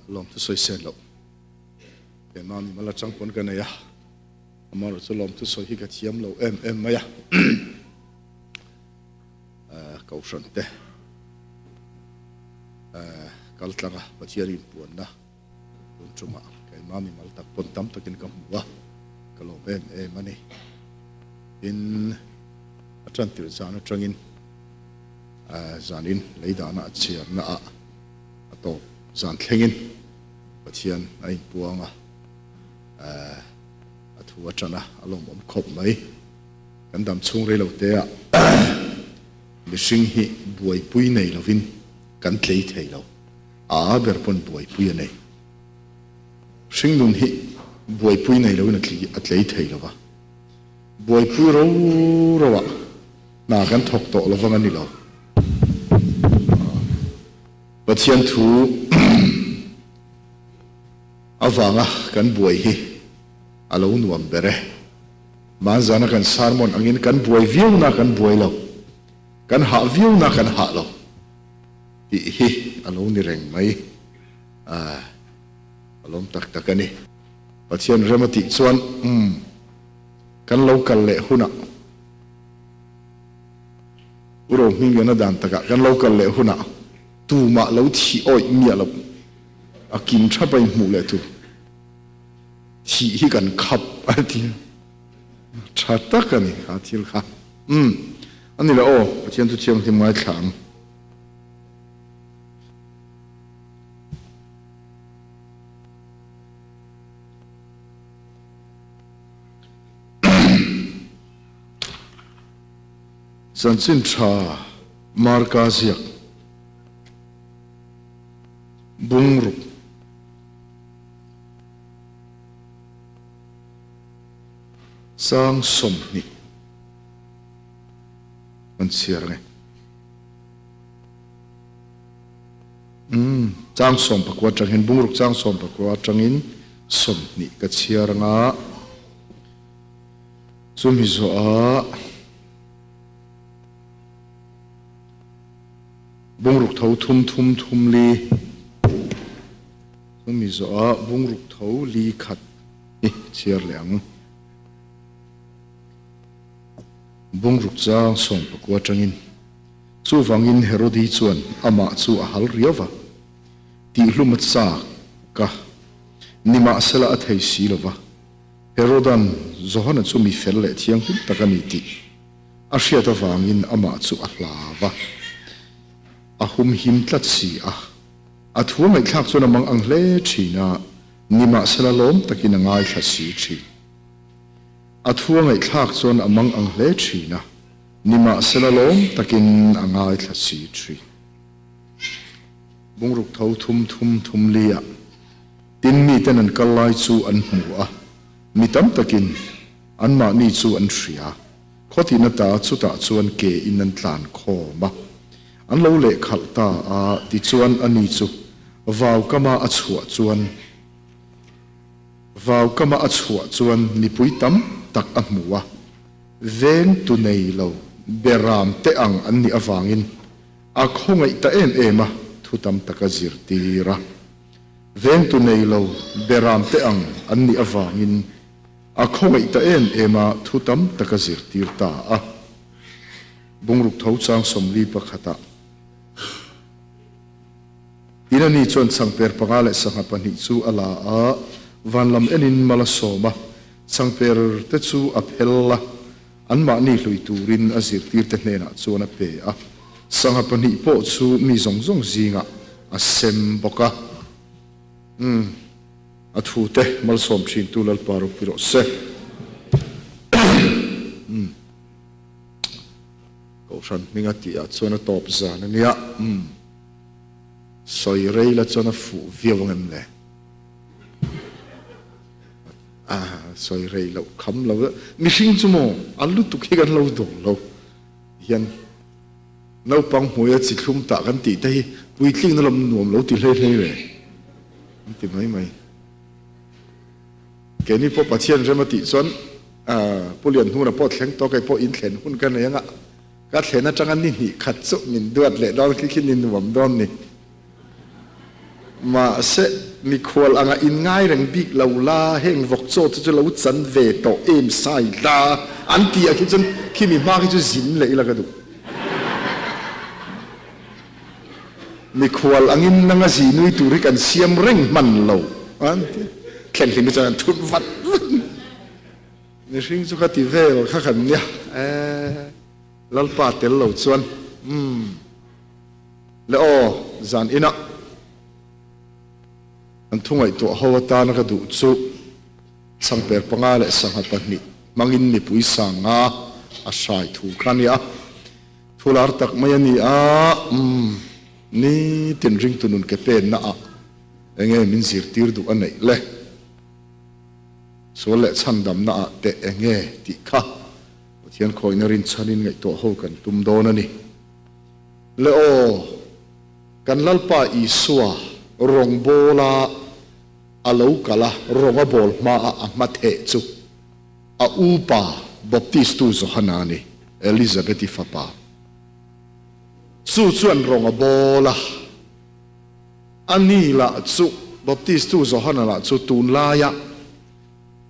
Lawmthu sawi sen loh keimah mimal atang pawn ka nei a, amaherawhchu lawmthu sawi hi ka thiam lo em em mai a, Kohhran te kal tlang a Pathian inpuanna tun tumah keimah mimal tak pawn tam takin ka hmu a, ka lawm em em a ni. Tin, a tantirh zan atangin zanin leidahna a chhiarna ah a tawp zan thlengin Pathian a inpuang a, a thu a tan a, a lawmawm khawp mai. Kan dam chhung rei lo te ah mihring hi buaipui nei lovin kan tlei thei lo, a a ber pawn buaipui a nei. Hringnun hi buaipui nei lovin a tlei thei lo va, buaipui ro ro ah hna kan thawk tawh lovang a ni lo. Pathian thu avanga kan buai hi a lo nuam ber e. Hmanzana kan sermon angin kan buai viau na kan buai lo, kan hah viau na kan hah lo tih hi a lo ni reng mai. A lawm tak tak a ni. Pathian rem a tih chuan umm kan lo kal leh hunah U Rohmingliana dan takah kan lo kal leh hunah tumah lo thih awih miah loh a kim thap a inhmuh leh tur thih hi kan khap a ti a, tha tak a ni kha thil kha. Umm a ni le aw, Pathian thu thianghlim ngaithla ang. Chanchin tha Marka ziak bungruk chang 20 an chhiar ang e. Umm chang 19 atangin bungruk chang 19 atangin 20 ka chhiar ang a. Chumi zawhah bungruk tho thum thum thum li, chumi zawhah bungruk tho li khat hi chhiar leh ang. Bungruk chang 19 atangin chuvangin Herodi chuan amah chu a hal riau va, tihhlum a chak a, nimahsela a thei si lo va. Herodan Johana chu mi fel leh thianghlim tak a ni tih a hriat avangin amah chu a hlau a, a humhim tlat si a. A thu a ngaihthlak chuan a mang ang hle thin a, nimahsela lawm takin a ngaithla si thin. A thu a ngaihthlak chuan a mang ang hle thin a, nimahsela lawm takin a ngaithla si thin. Bungruk tho thum thum thum li-ah. Tin, miten an kal lai chu an hmu a, mi tam takin anmahni chu an hria. Khawtina ta chutah chuan ke in an tlan khawm a, an lo lehkhalh ta a, tichuan ani chu vau kama a chhuah chuan vau kama a chhuah chuan mipui tam tak a hmu a, veng tu nei lo beram te ang an nih avangin a khawngaih ta em em a, thu tam tak a zirtir a. Vengtu nei lo beram te ang an nih avangin a khawngaih ta em em a, thu tam tak a zirtir ta a. Bungruk tho chang 41 ah tin ani chuan changper panga leh sangha pahnih chu a la a, van lam enin mal a sawm a, changper te chu a phel a, anmahni hlui turin a zirtir te hnenah chuan a pe a. Sangha pahnih pawh chu mi zawng zawng zingah a sem bawk a. Umm, a thute malsawm thintu Lalpa ropui rawh se. Umm, Kohhran hminga tihah chuan a tawp zan a nia. Umm, sawi rei la chuan a fuh viau ang em le? A sawi rei loh kham lo. Mihring chu maw a lutuk hi kan lo dawl lo hian. Naupang hmuia chi thlum tah kan tih te hi puitling na lam nuam lo ti hlei hlei ve an ti mai mai. Keini pawh Pathian rem a tih chuan Pu Lianhnuna pawh thleng tawh kei pawh in thlen hun ka nei anga ka thlen atanga ni hnih khat chu min duat leh dawn khi khi ni nuam dawn ni. Mahse, mikhual anga inngai reng bik lo la, heng vawk chaw te chu lo chan ve tawh em sai la an tih ah khi chuan khimi hma khi chu zin leh ila ka duh. Mikhual angin nanga zi nui tur hi kan siam reng hman lo an ti. Thlen hlim hi chuan an thut vat vat. Mihring chu ka ti vel kha kan nia e, Lalpa tel lo chuan umm. Le aw, zan inah an thu ngaihtuah ho atana ka duh chu changper panga leh sangha pahnih hmangin mipui sanga a hrai thu kha a ni a. Thu lar tak mai a ni a, umm, nitin ringtu nun ke penna ah enge min zirtir duh a neih le? Sual leh chhandamna ah teh enge tih kha Pathian khawihna rinchhanin ngaihtuah ho kan tum dawn a ni. Le aw, kan Lalpa Isua rawngbawla a lo kal a, rawng a bawl hmaah a hma theh chu a upa Baptistu Johana a ni, Elizabeth-i fapa. Chu chuan rawng a bawl a, a ni lah chu Baptistu Johana lah chu tunlaia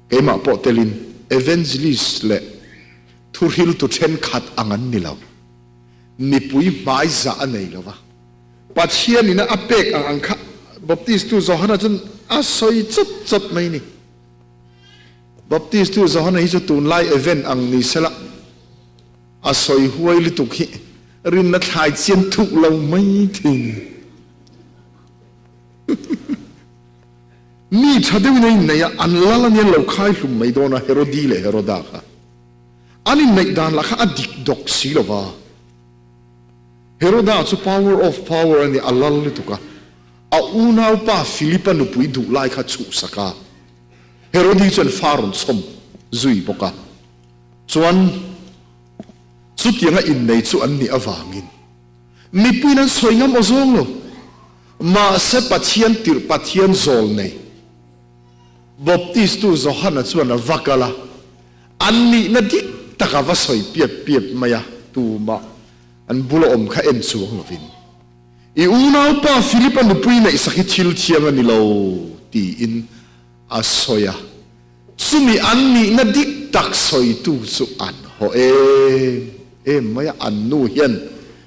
keimah pawh telin evangelist leh thuhriltu thenkhat ang an ni lo. Mipui hmaizah a nei lo va, Pathianin a pek ang ang kha Baptistu Johana chuan a sawi chawt chawt mai ni. Baptistu Johana hi chu tunlai event ang ni sela a sawi huai lutuk hi rinna thlai chian thuh lo mai thei ni. Mi tha deuhin a inneih a, an lal a nia lo khai hlum mai dawn a Herodi leh Heroda kha. An inneih dan lah kha a dik dawk si lo va. Heroda chu power of power a ni, a lal lutuk a. A unaupa Philipa nupui duh lai kha chhuhsak a. Herodi chuan fa rawn chhawm zui bawk a. Chuan chutianga innei chu an nih avangin mipuiin an sawi ngam aw zawng lo. Mahse Pathian tirh Pathian zawl nei Baptistu Johana chuan a va kal a. An nihna dik tak a va sawi piap piap mai a, tumah an bula awm kha en chuang lovin, I unaupa Philip-a nupui neihsak hi thil thiang a ni lo, tiin a sawi a. Chumi an nihna dik tak sawitu chu an haw em em mai a, an nu hian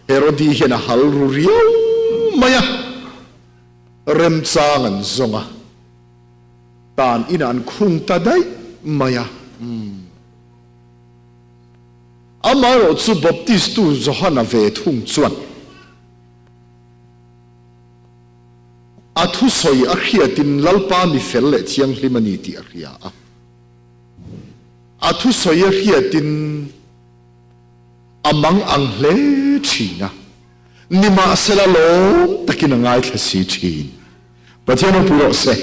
Herodi hian a hal ru riau mai a, remchang an zawng a. Tan inah an khung ta daih mai a. Umm. Amaherawh chu Baptistu Johana ve thung chuan a thusawi a hriatin Lalpa mi fel leh thianghlim a ni tih a hria a. A thusawi a hriatin a mang ang hle thin a, nimahsela lawm takin a ngaithla si thin. Pathian ropui rawh se.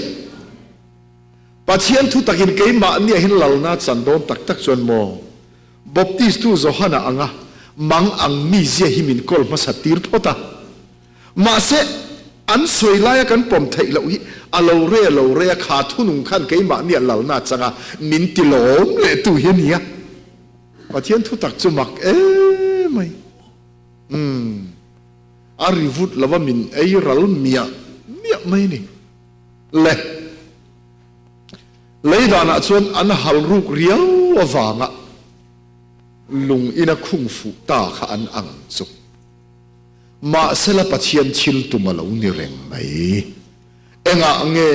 Pathian thu takin keimahni ah hin lalna chan dawn tak tak chuan maw Baptistu Johana anga mang ang mi zia hi min kawl hmasa tir phawt a. Mahse, an sawi laia kan pawm theih loh hi a lo re a lo re a kha thunung khan keimahni ah lalna changa min ti lawm leh tu hi a nia. Pathian thu tak chu mak emai. Umm. A ri vut lova min ei ral miah miah mai a ni. Le lei danah chuan an hal ruk riau avanga lung ina khung fuh ta kha an ang chu. Mahsela Pathian thil tum a lo ni reng mai. Engah nge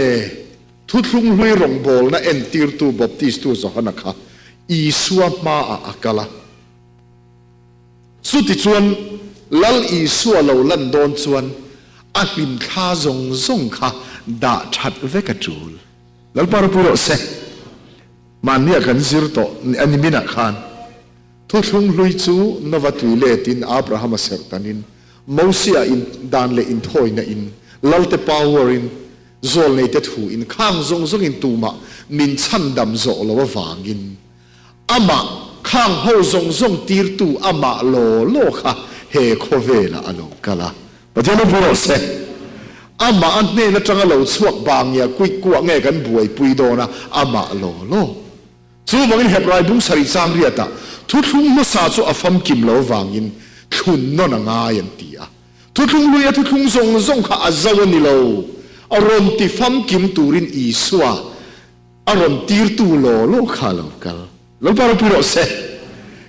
thuthlung hlui rawngbawlna entirtu Baptistu Johana kha Isua hmaah a kal a? Chutichuan, Lal Isua lo lan dawn chuan a hlimthla zawng zawng kha dah that vek a tul. Lalpa ropui rawh se. Mahnia kan zir tawh a ni minah khan thuthlung hlui chu Nova tui letin Abrahama serhtanin Mosia in dan leh inthawina in Lalte power in zawlneite thu in khang zawng zawngin tumah min chhandam zawh lo avangin Amah khang ho zawng zawng tirtu amah law law kha he khawvelah a lo kal a. Pathian ropui rawh se. Amah a hnen atanga lo chhuak bangia kuih kuah nge kan buaipui dawn a, amah law law. Chuvangin Hebrai bung sarih chang riatah thuthlung hmasa chu a famkim lo vangin thlun nawn a ngai an ti a. Thuthlung hlui a thuthlung zawng zawng kha a zo a ni lo. Rawn ti famkim turin Isua a rawn tirtu law law kha a lo kal. Lalpa ropui rawh se.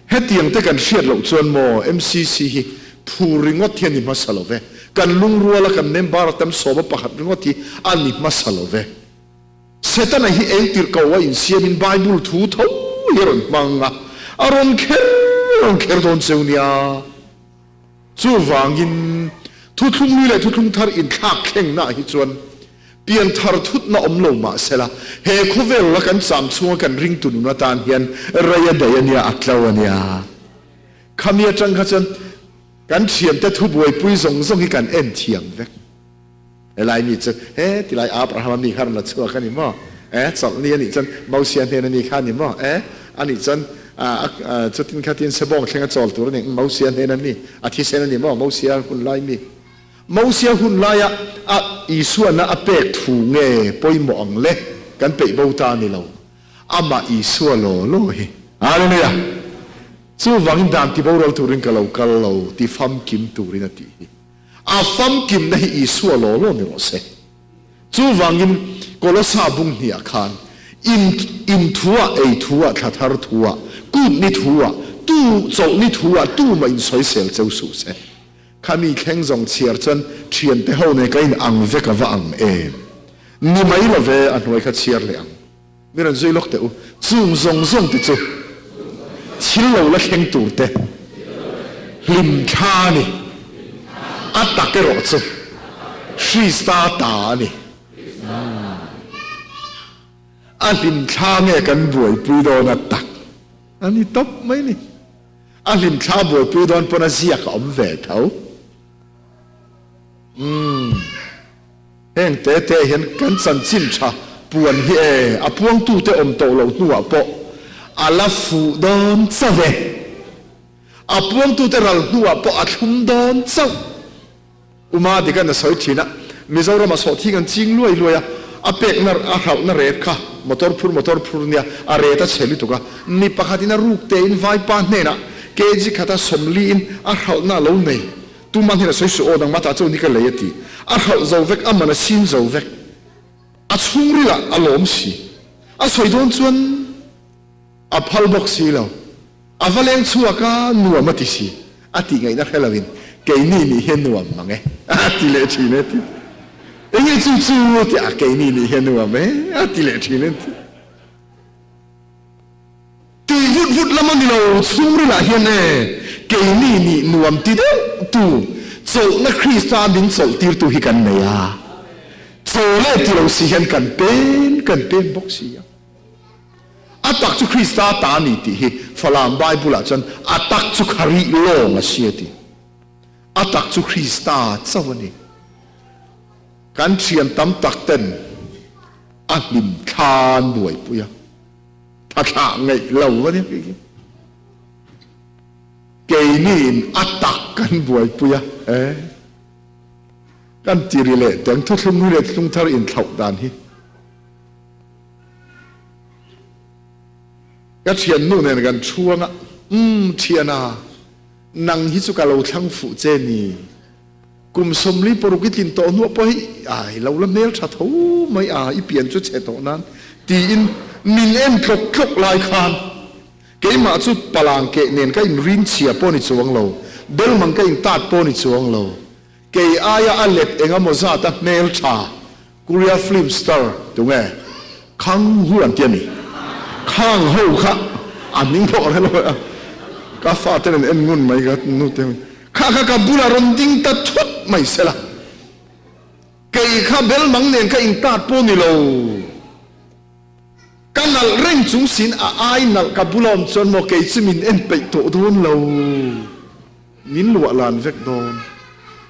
Hetiang te kan hriat loh chuan maw MCC hi phur ringawt hi a ni hmasa lo ve. Kan lungruala kan member a tam sawma pakhat ringawt hi a ni hmasa lo ve. Setana hi engtirh ko a insiamin Bible thu tho hi a rawn hmang a, a rawn kher a rawn kher dawn cheu nia. Chuvangin, thuthlung lui leh thuthlung thar inthlak thlengnaah hi chuan pianthar thutna awm lo mah sela, he khawvel la kan cham chhunga kan ringtu nun atan hian rei a daih a nia, a tlo a nia. Khami atang kha chuan kan thiante thubuaipui zawng zawng hi kan en thiam vek. Helai mi chu he tilai Abraham-a mi kha rawn la chhuak a ni maw? E, chawlhni a nih chuan Mosia hnen a ni kha a ni maw? E, a nih chuan chutin khatin sebawng thleng a chawl tur a ni, Mosia hnen a mi, a thisen a ni maw? Mosia hun lai mi. Mosia hun laia a Isuana a pek thu nge pawimawh ang le? Kan peih bo ta a ni lo. Amah Isua law law hi. Hallelujah! Chuvangin dan tiboral turin ka lo kal lo, ti famkim turin a tih hi. A famkimna hi Isua law law ni rawh se. Chuvangin Kolosa bung hniah khan in in thuah, ei thuah, thla thar thuah, kut ni thuah, tu chawlh ni thuah tumah in sawisel cheu suh se. Khami thleng zawng chhiar chuan thiante ho nen ka in ang vek a va ang em? Ni mai lo ve, a hnuai kha chhiar leh ang. Mi rawn zui lawk teh u. Chung zawng zawng te chu thil lo la thleng tur te hlim thla a ni. A tak erawh chu Krista ta a ni. A hlim thla nge kan buaipui dawn a tak a ni tawp mai ni. A hlim thla buaipui dawn pawn a ziak a awm ve tho. Umm. Heng te te hian kan chanchin tha puan hi e, a puangtute awm tawh loh hnuah pawh a la fuh dawn chauh e. A puangtute ral hnuah pawh a thlum dawn chauh. Uma dikan a sawi thin a, Mizorama sawhthing an ching luai luai a, a pekna a hralhna ret kha motor phur motor phur nia a ret a chhe lutuk a, mi pakhatin a ruk tein vaipa hnenah kg khata sawmliin a hralhna a lo nei. Tuman hian a sawi suh aw, nangmah ta chu ni ka lei a ti. A hralh zo vek, a man a sin zo vek. A chhungril ah a lawm si. A sawi dawn chuan a phal bawk si lo. A va leng chhuak a, nuam a ti si. A tih ngaihna hre lo in, keini nih hian nuam mang e a ti leh thin e ti. Enge chu chu ti a, keini nih hian nuam e a ti leh thin e ti. Tui vut vut lam a ni lo, chhungrilah hian e, keini nih nuam ti deuh tu, chawlhna Krista min chawlh tirtu hi kan nei a, chaw leh ti lo si hian kan pen kan pen bawk si a. A tak chu Krista ta a ni tih hi Falam Bible-ah chuan a tak chu kharih lawng a si a ti. A tak chu Krista chauh a ni. Kan thian tam tak ten a hlim thlan buaipui a. A thlah ngeih lo a nia kei khi. Keini in a tak kan buaipui a e. Kan ti ri leh teng thuthlung ri leh thuthlung thar in thlauh dan hi. Ka thiannu nen kan chhuang a, umm thiana nang hi chu ka lo thlang fuh che ni. Kum 46 i tlin tawh hnuah pawh hi ai lo la hmel tha tho mai a, i pian chu chhe tawh nan tiin min en tlawk tlawk lai khan keimah chu palang keh nen ka inrin chhia pawh ni chuang lo, belmang ka intat pawh ni chuang lo, kei aia a let engemaw zata hmel tha Korea film star tunge Khang Hu an ti a ni. Khang ho kha a hming pawh ka hre lo a, ka fate nen en ngun mai ka nu te Kha kha ka bulah rawn ding ta thut mai sela, kei kha belmang nen ka intat pawh ni lo. Ka nalh reng chung sin a ai nalh ka bula awm chuan maw kei chu min en peih tawh dawn lo, min luah lan vek dawn.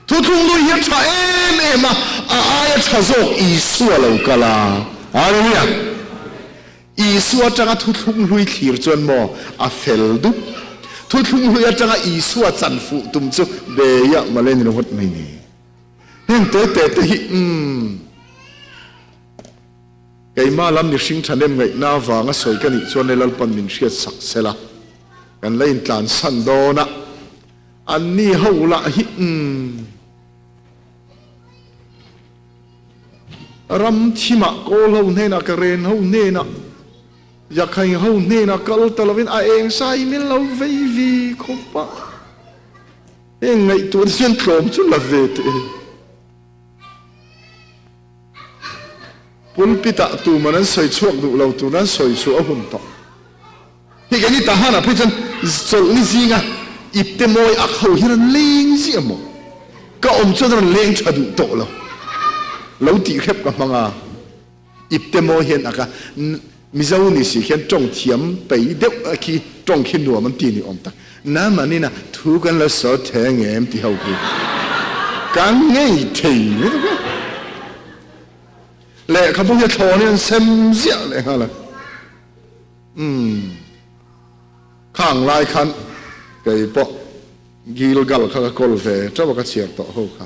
Thuthlung lui hi a tha em em a, a aia tha zawk Isua lo kal a. Hallelujah! Isua atanga thuthlung hlui thlir chuan maw a fel dup? Thuthlung hlui atanga Isua chan fuh tum chu beiah mawle ni lo ngawt mai ni. Heng te te te hi umm keimah lam mihring thahnem ngaihna avanga sawi ka nih chuan le Lalpan min hriat sak sela kan la intlansan dawn a, anni ho lah hi umm. Ram thimah kawl ho hnenah ka ren ho hnenah Yakhai ho hnenah kal ta lovin a eng sai min lo vei ve khawp a. Heng ngaihtuah te chuan tlawm chu la ve teh e. Pulpit ah tuman an sawi chhuak duh lo tun an sawi chhuah a hun tawh. Hei kan i tahan ah phei chuan chawlhni zinga ipte mawi ak ho hi rawn leng ziah maw? Ka awm chuan rawn leng tha duh tawh lo. Lo tih hrep ka hmang a. Ipte mawi hian ak a. Mizo ni si khian tawng thiam pei deuh a khi tawng khi nuam an ti ni awm tak. Namanin a thu kan lo sawi thei ang em ti ho khi ka ngei thei lutuk a. Lehkhabu hi a thlawn hi an sem ziah leh nghal a. Umm khang lai khan kei pawh Gilgal kha ka kawl ve teuh a ka chhiar tawh ho kha.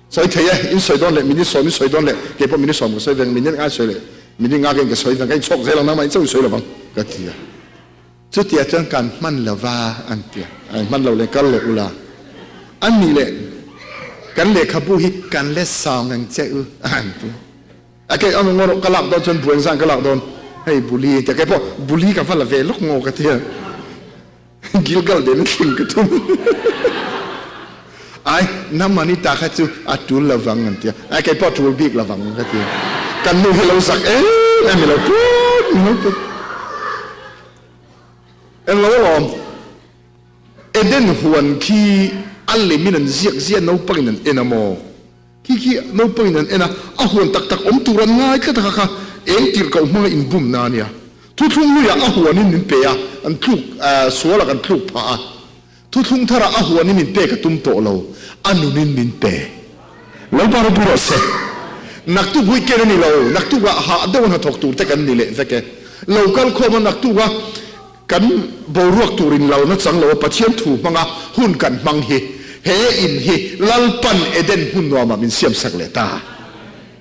Sawi thei e, in sawi dawn leh minute sawm in sawi dawn leh kei pawh minute sawm ka sawi veng, minute ngai sawi leh minute nga ka in ka sawi veng, ka inchhawk zel ang nangmah in chauh in sawi lovang ka ti a. Chutia chuan kan hman lova an ti a, an hman lo leh kal leh ula, an nih leh kan lehkhabu hi kan let sawng ang che u an ti a, kei ang ngaw rawh ka lak dawn chuan buan zan ka lak dawn hei buli an ti a, kei pawh buli ka va la ve lawk ngaw ka ti a. Gilgal den a thleng ka tum. Ai, namani ta kha chu a tul lovang an ti a. Ai, kei pawh a tul bik lovang ka ti a. Kan nu hi lo zak em em i lo put i lo put. Englo alawm. Eden huan khi a lemin an ziak ziah naupangin an en a maw? Khi khi naupangin an en a, a huan tak tak awm tur an ngai tlat a kha kha eng tirhkoh hmanga inbumna a nia. Thuthlung luiah a huanin min pe a, an tluk sualah kan tluk phah a. Thuthlung tharah a huanin min pek a tum tawh lo, a nunin min pe. Lalpa ropui rawh se. Naktuk weekend a ni lo, naktukah hah deuh a hnathawk tur te kan ni leh vek e. Lo kal khawm a naktuka Kan boruak turin lalna chang lo a Pathian thu hmanga hun kan hmang hi he in hi Lalpan Eden hmun nuamah min siamsak leh ta.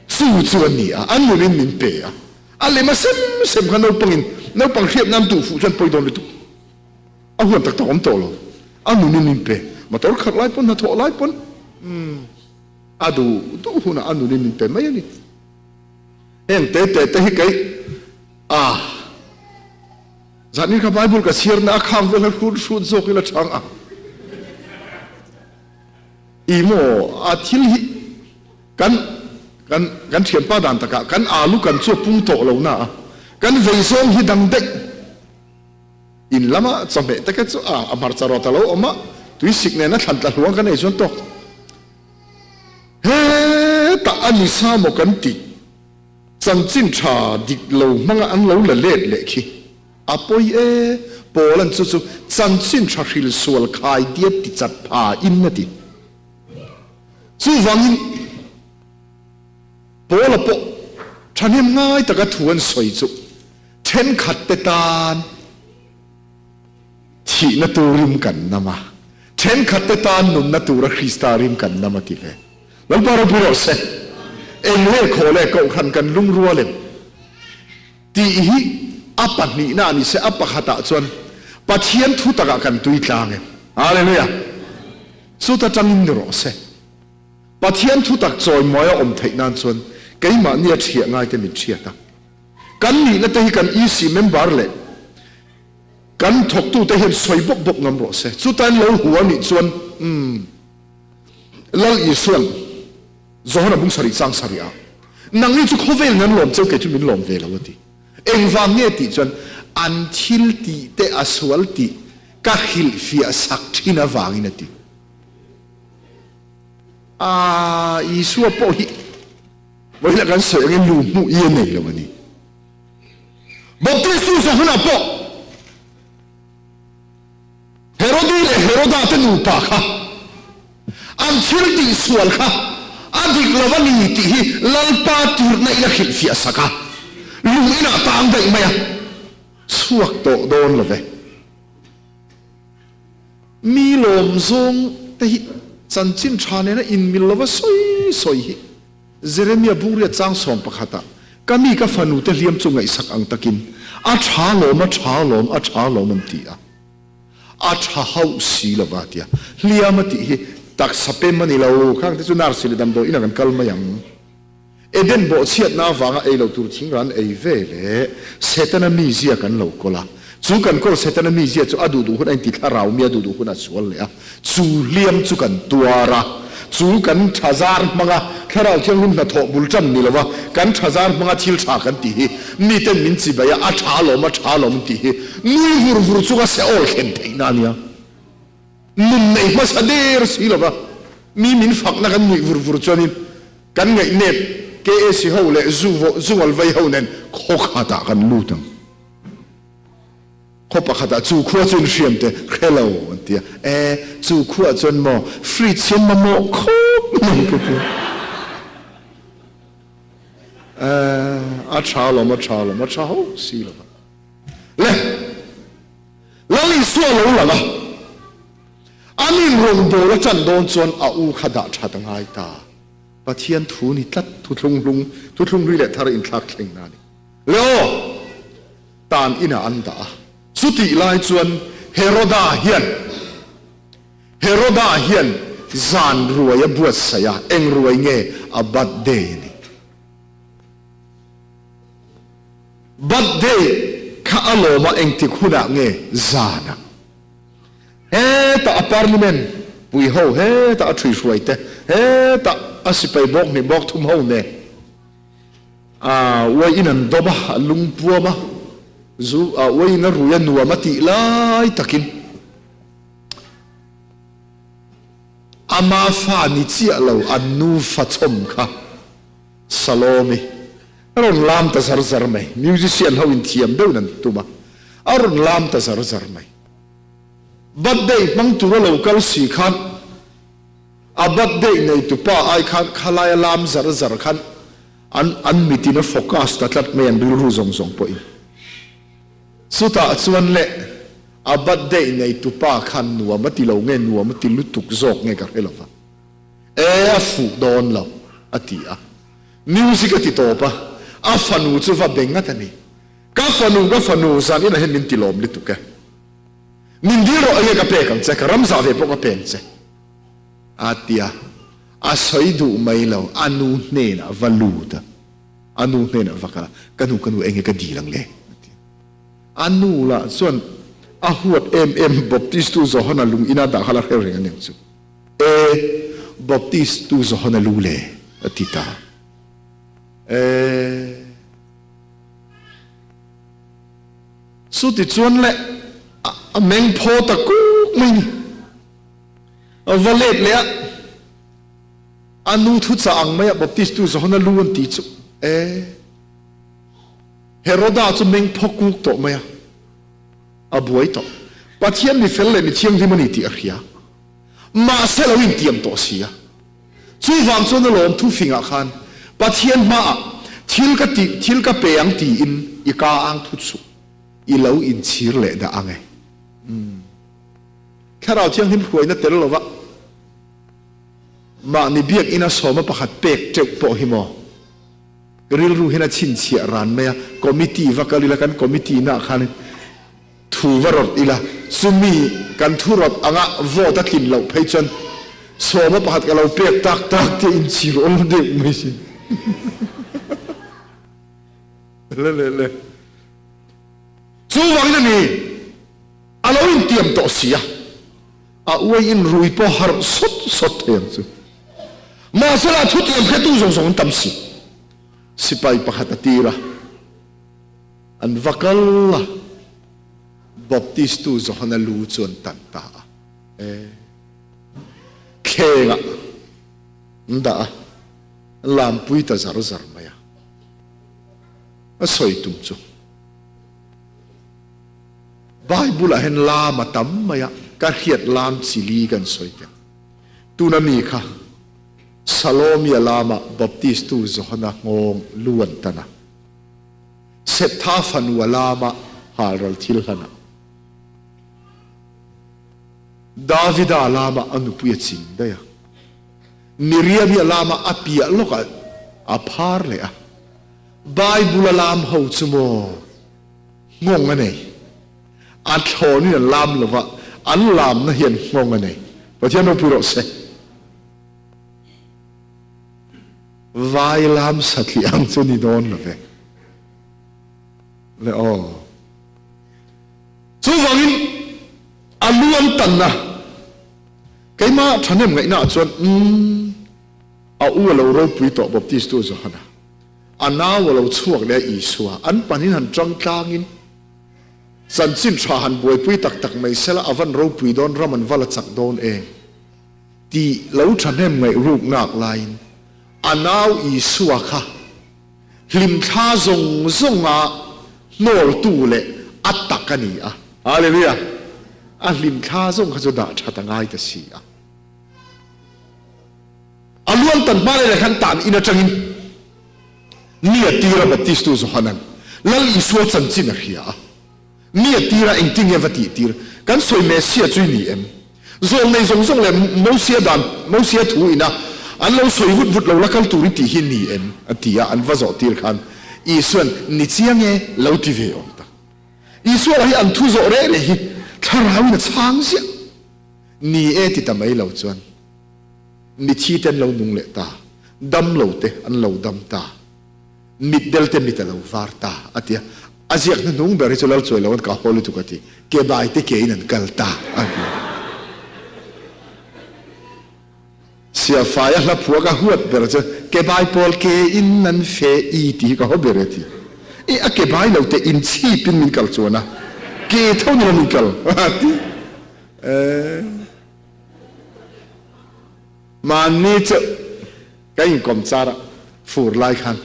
Chu chu a ni a, a nunin min pe a. A lem a sem sem kha naupangin naupang hriat nan duh fuh chuan pawi dawn lutuk. A huan tak tak awm tawh lo. A nunin min pe. Motor khalh lai pawn hnathawh lai pawn umm a duh duh hunah a nunin min pe mai a ni. Heng te te te hi kei a Zanin kha Bible ka chhiar na a khang vel a hrut hrut zawk ila chang a. I maw a thil hi kan kan kan thianpa dan takah kan alu kan chu a pung tawh lo na a kan vei zawng hi dang daih in lama chawhmeh te kha chu a a hmarcha rawt a lo awm a tuisik nena thlan tla hluang kan ei chuan tawk hetah a ni sa maw kan tih Chanchin tha dik lo hmanga an lo la let leh khi a pawi e, Paul-a'n chu chu chanchin tha hril sual khai diat ti chat pha in a ti. Chuvangin Paul-a pawh thahnem ngai taka thu an sawi chu thenkhat te tan thihna tur rim kan nam a, thenkhat te tan nunna tura Krista rim kan nam a ti ve. Lalpa ropui rawh se. Eng leh khaw leh kohhran kan lungrual em? Tih hi a pahnihna a ni se, a pakhatah chuan Pathian thu takah kan tui tlang em? Hallelujah! Chuta tangin ni rawh se. Pathian thu tak chawimawi a awm theih nan chuan keimahni a thiah ngaite min thiat a. Kan nihna te hi kan EC member leh kan thawktute hian sawi bawp bawp ngam rawh se. Chutain lo hu a nih chuan umm. Lal Isua'n Johana bung sarih chang sarih ah, Nangni chu khawvel in an lawm cheu, kei chu min lawm ve lo a ti. Engvang nge tih chuan an thil tih te a sual tih ka hrilhfiah sak thin avangin a ti. A Isua pawh hi vawiin ah kan sawi angin lu hmuh i a nei lo a ni. Baptistu Johana pawh Herodi leh Heroda te nupa kha an thil tihsual kha a dik lo a ni tih hi Lalpa tirhna in a hrilhfiah sak a, lung inah tang daih mai a chhuak tawh dawn lo ve. Mi lawm zawng te hi chanchin tha nena inmil lova sawi sawi hi Jeremia bungriat chang 11 ah ka mi ka fanu te hliam chu ngaihsak ang takin a tha lawm a tha lawm a tha lawm an ti a. A tha hauh si lova tia hliam a tih hi taksa pem a ni lo, khang te chu nurse leh damdawi inah kan kal mai ang. Eden bawhchhiatna avanga ei lo tur thing ran ei ve leh Setana mizia kan lo kawl a. Chu kan kawl Setana mizia chu a duh duh hun a inti thlarau mi a duh duh hun a sual leh a. Chu hliam chu kan tuar a. Chu kan tha zar hmanga Thlarau Thianghlim hnathawh bul tan ni lova kan tha zar hmanga thil tha kan tih hi miten min chibai a, a tha alawm, a tha alawm tih hi nui vur vur chunga seawl thlen theihna a nia. Nun nei hmasa der si lova mi min fakna kan nuih vur vur chuanin kan ngaihnep KAC ho leh zu zungal vai ho nen khaw khatah kan lut ang. Khaw pakhatah chu khua chu inhriam te hre lo an ti a, e chu khuaah chuan maw fridge hian mamawh khawp mai ka ti a. E a tha alawm a tha alawm a tha ho si lova. Le Lal Isua lo lang a, an inrawngbâwl a ṭan dâwn chuan a u kha dah ṭhat a ngai ta. Pathian thu ni tlat, thuthlung hlung, thuthlung hlui leh thar inthlâk thlengna a ni. Le aw! Tân inah an dah a. Chutih lai chuan Heroda hian, Heroda hian zân ruai a buatsaih a, eng ruai nge? A birthday a ni. Birthday kha a lawm a engtik hunah nge zanah hetah a parliament pui ho hetah a ṭhuihruai te hetah a sipai bawk hnih bawk thum ho nen a uai in an dawm a a lungpuam a zu a uai in a rui a nuam a tih lai takin ama fa ni chiah lo an nufa chawm kha Salome a rawn lam ta zar zar mai. Musician ho in thiam deuhin an tum a, a rawn lam ta zar zar mai. Birthday hmang tura lo kal si khan a birthday nei tupa ai khan khalai a lam zar zar khan an an mitin a focus ta tlat mai an rilru zawng zawng pawhin. Chutah chuan le a birthday nei tupa khan nuam a ti lo nge nuam a ti lutuk zawk nge ka hre lova. E a fuh dawn lo, a ti a. Music a ti tawp a, a fanu chu va be ngat a ni. Ka fanu, ka fanu, zan inah hian min ti lawm lutuk e. Min dil rawh enge ka pek ang che, ka ram zah ve pawh ka peng che, a ti a. A sawi duh mai lo, a nu hnenah va lut a, a nu hnenah va kal a, Ka nu, ka nu, enge ka dil ang le? a ti a. A nu lah chuan a huat em em Baptistu Johana lung ina dah kha la hre reng a niang chu. E Baptist tu Johana lu le a ti ta. E Chuti chuan le a meng phaw ta kuk mai ni. A va let leh a, a nu thu chah ang mai a Baptist tu Johana lu an ti chu. E Heroda chu meng phaw kuk tawh mai a, a buai tawh. Pathian mi fel leh mi thianghlim a ni tih a hria. Mahse lo intiam tawh si a. Chuvang chuan a lawm thu fingah khan Pathian hmaah thil ka tih thil ka pe ang tiin i ka ang thut suh. I lo inchhir leh dah ang e. Umm. Thlarau Thianghlim hruaina tel lova mahni biakina sawma pakhat pek teuh pawh hi maw rilru hian a chhinchhiah ran mai a, committee va kal ila kan committee naah khan Thu va rawt ila, chumi kan thu rawt anga vote a tlin loh phei chuan sawma pakhat ka lo pek tak tak te inchhir awl deuh mai sin. Le le le. Chuvangin a ni, a lo intiam tawh si a, a uai in rui pawh harh sawt sawt thei ang chu. Mahsela a thutiam hretu zawng zawng an tam si. Sipai pakhat a tir a. An va kal a, Baptistu Johana lu chu an tan ta a. E, thlengah an dah a, an lampui ta zar zar mai a. A sawi tum chu Bible-ah hian lam a tam mai a, ka hriat lam chi li kan sawi teh. Tuna mi kha Salomia lama Baptistu Johana nghawng lu an tan a. Setha fanu a lam a, halral thil hlan a. Davida a lam a, a nupui a ching daih a. Miriami a lam a, a piah lawkah a phar leh a. Bible a lam ho chu maw nghawng a nei. A thlawnin an lam lo va, an lamna hian nghawng a nei. Pathian ropui rawh se. Vai lam satliah ang chu ni dawn lo ve. Le aw. Chuvangin a lu an tanna keimah thahnem ngaihna ah chuan umm a u a lo ropui tawh Baptistu Johana, a nau a lo chhuak leh a Isua an panin han tang tlangin chanchin tha han buaipui tak tak mai sela a van ropui dawn ram an va la chak dawn em tih lo thahnem ngaih ruk nak laiin a nau Isua kha Hlimthla zawng zawnga hnawltu leh a tak a ni a. Hallelujah! A hlimthla zawng kha chu dah that a ngai ta si a. A luan tan hma leh khan tan in atangin mi a tira Baptistu Johanan Lal Isua chanchin a hria a. Mi a tira engtin nge va tih tir? Kan sawi Messia chu i ni em? Zawlnei zawng zawng leh Mosia dan, Mosia thu ina an lo sawi vut vut lo la kal tur i tih hi ni em? a ti a, an va zawh tir khan Isua'n ni chiang e lo ti ve awm tak. Isua lah hi an thu zawh reh reh hi thlarauin a chhang ziah. Ni e ti ta mai lo chuan mithi te an lo nung leh ta, dam lo te an lo dam ta, mit del te mit a lo var ta a ti a. A ziak hnuhnung ber hi chu Lalchuai lo an kah haw lutuk a ti. Ke bai te ke in an kal ta a ti. Siafaia hla phua ka huat ber chu ke bai pawl ke in an fe i ti hi ka haw ber e ti. I a ke bai lo te in chhip in min kal chuan a ke tho ni lo min kal a ti. Mahni chu ka inkawm char a fur lai khan.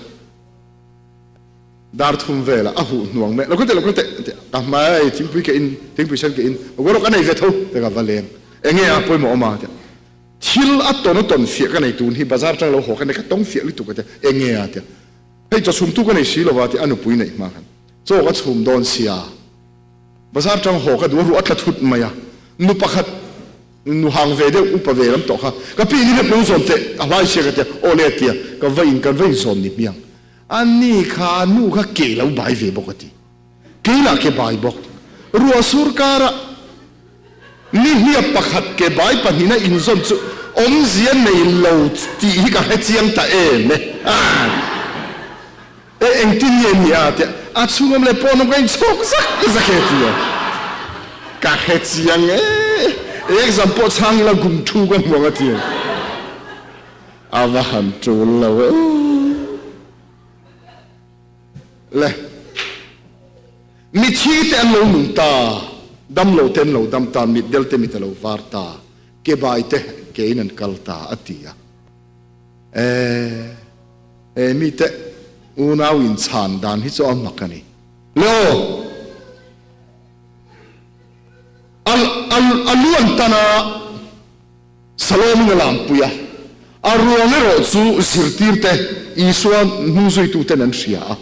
Dar thum velah a huh hnuang mai a, lo kal teh, lo kal teh a ti a, ka hmai thingpui ka in, thingpui sen ka in, lo ka nei ve tho ti ka va leng, eng nge a pawimawh awm a ti a, thil a tawn a tawn fiah ka nei tun hi bazar atang lo haw ka nei ka tawng fiah lutuk a ti a, eng nge a ti a, hei chaw chhum tu ka nei si lo va ti a nupui neih hma khan chaw ka chhum dawn sia, bazar atang haw ka duh a ruah a tla thut mai a, nu pakhat Nu hang ve deuh upa ve lam tawh kha ka pi ni rep lo zawn teh a hlai sia ka tia aw le a tia ka va in kan va in zawn ni hmiang a ni kha nu kha ke lo bai ve bawk a ti kei lah ke bai bawk ruah sur kara ni hliap pakhat ke bai pahnihna in zawn chu awmzia nei lo tih hi ka hre chiang ta em e e engtin nge ni a tia a chhungawm leh pawnawm ka inchhawk zak zak e tia ka hre chiang e exam pawh chhang ila gum thu ka hmu ang a tia a va han tul lo e le mithi te an lo nung ta dam lo te an lo dam ta mit del te mit a lo var ta ke bai te ke in an kal ta a ti a e He mite unau inchhan dan hi chu a mak a ni. Le aw! A, a, a lu an tan a, Salomin a lampui a, a ruang erawh chu zirtirte, Isua hnungzuituten an hria a,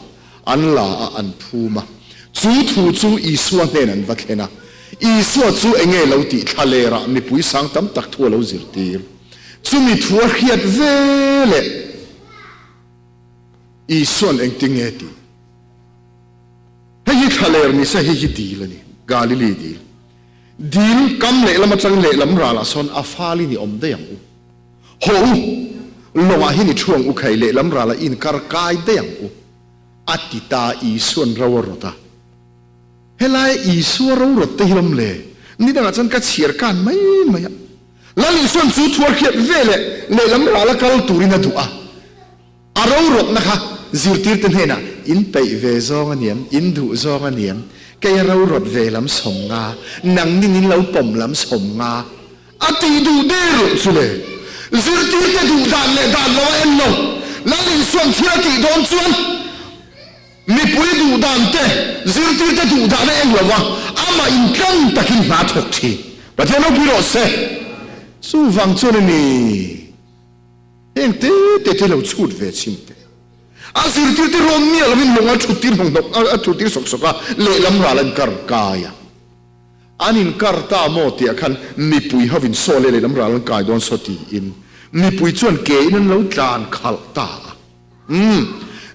an la a, an phum a. Chu thu chu Isua hnen an va thlen a. Isua chu enge lo tih thlalerah mipui sang tam tak thu a lo zirtir. Chumi thu a hriat ve leh Isua'n engtin nge tih? Hei hi thlaler ni se, hei hi dil a ni, Galili dil. Dil kam lehlam atang lehlam ralah sawn a fal in i awm daih ang u. Haw u, lawngah hian i thu ang u khai, lehlam ralah i inkar kai daih ang u, a ti ta Isua'n ro a rawt a. Helai Isua ro rawt te hi lawm le, nidangah chuan ka chhiar kan mai mai a. Lal Isua'n chu thuar hriat veleh lehlam rala kal turin a duh a, a rorawtna kha zirtirte hnenah, In peih ve zawng a niam, in duh zawng a niam, kei a rorawt ve lam 50, nangnin in lo pawm lam 50, a tih duh der loh chu le. Zirtirte duh dan leh dan lo a en lo. Lal Isua'n thil a tih dawn chuan mipui duh dan te, zirtirte duh dan a en lo a, amah intlang takin hna thawk thin. Pathian ropui rawh se. Chuvang chuan a ni, heng te te te lo chhut ve chhin teh. A zirtirte rawn miah lovin lung a thut tir hnawk hnawk, a thut tir sawk sawk a, lehlam ral an kar kai a. An inkar ta maw tih ah khan mipui hovin saw leh lehlam ral an kai dawn saw tiin mipui chuan ke in an lo tlan khalh ta a. Umm,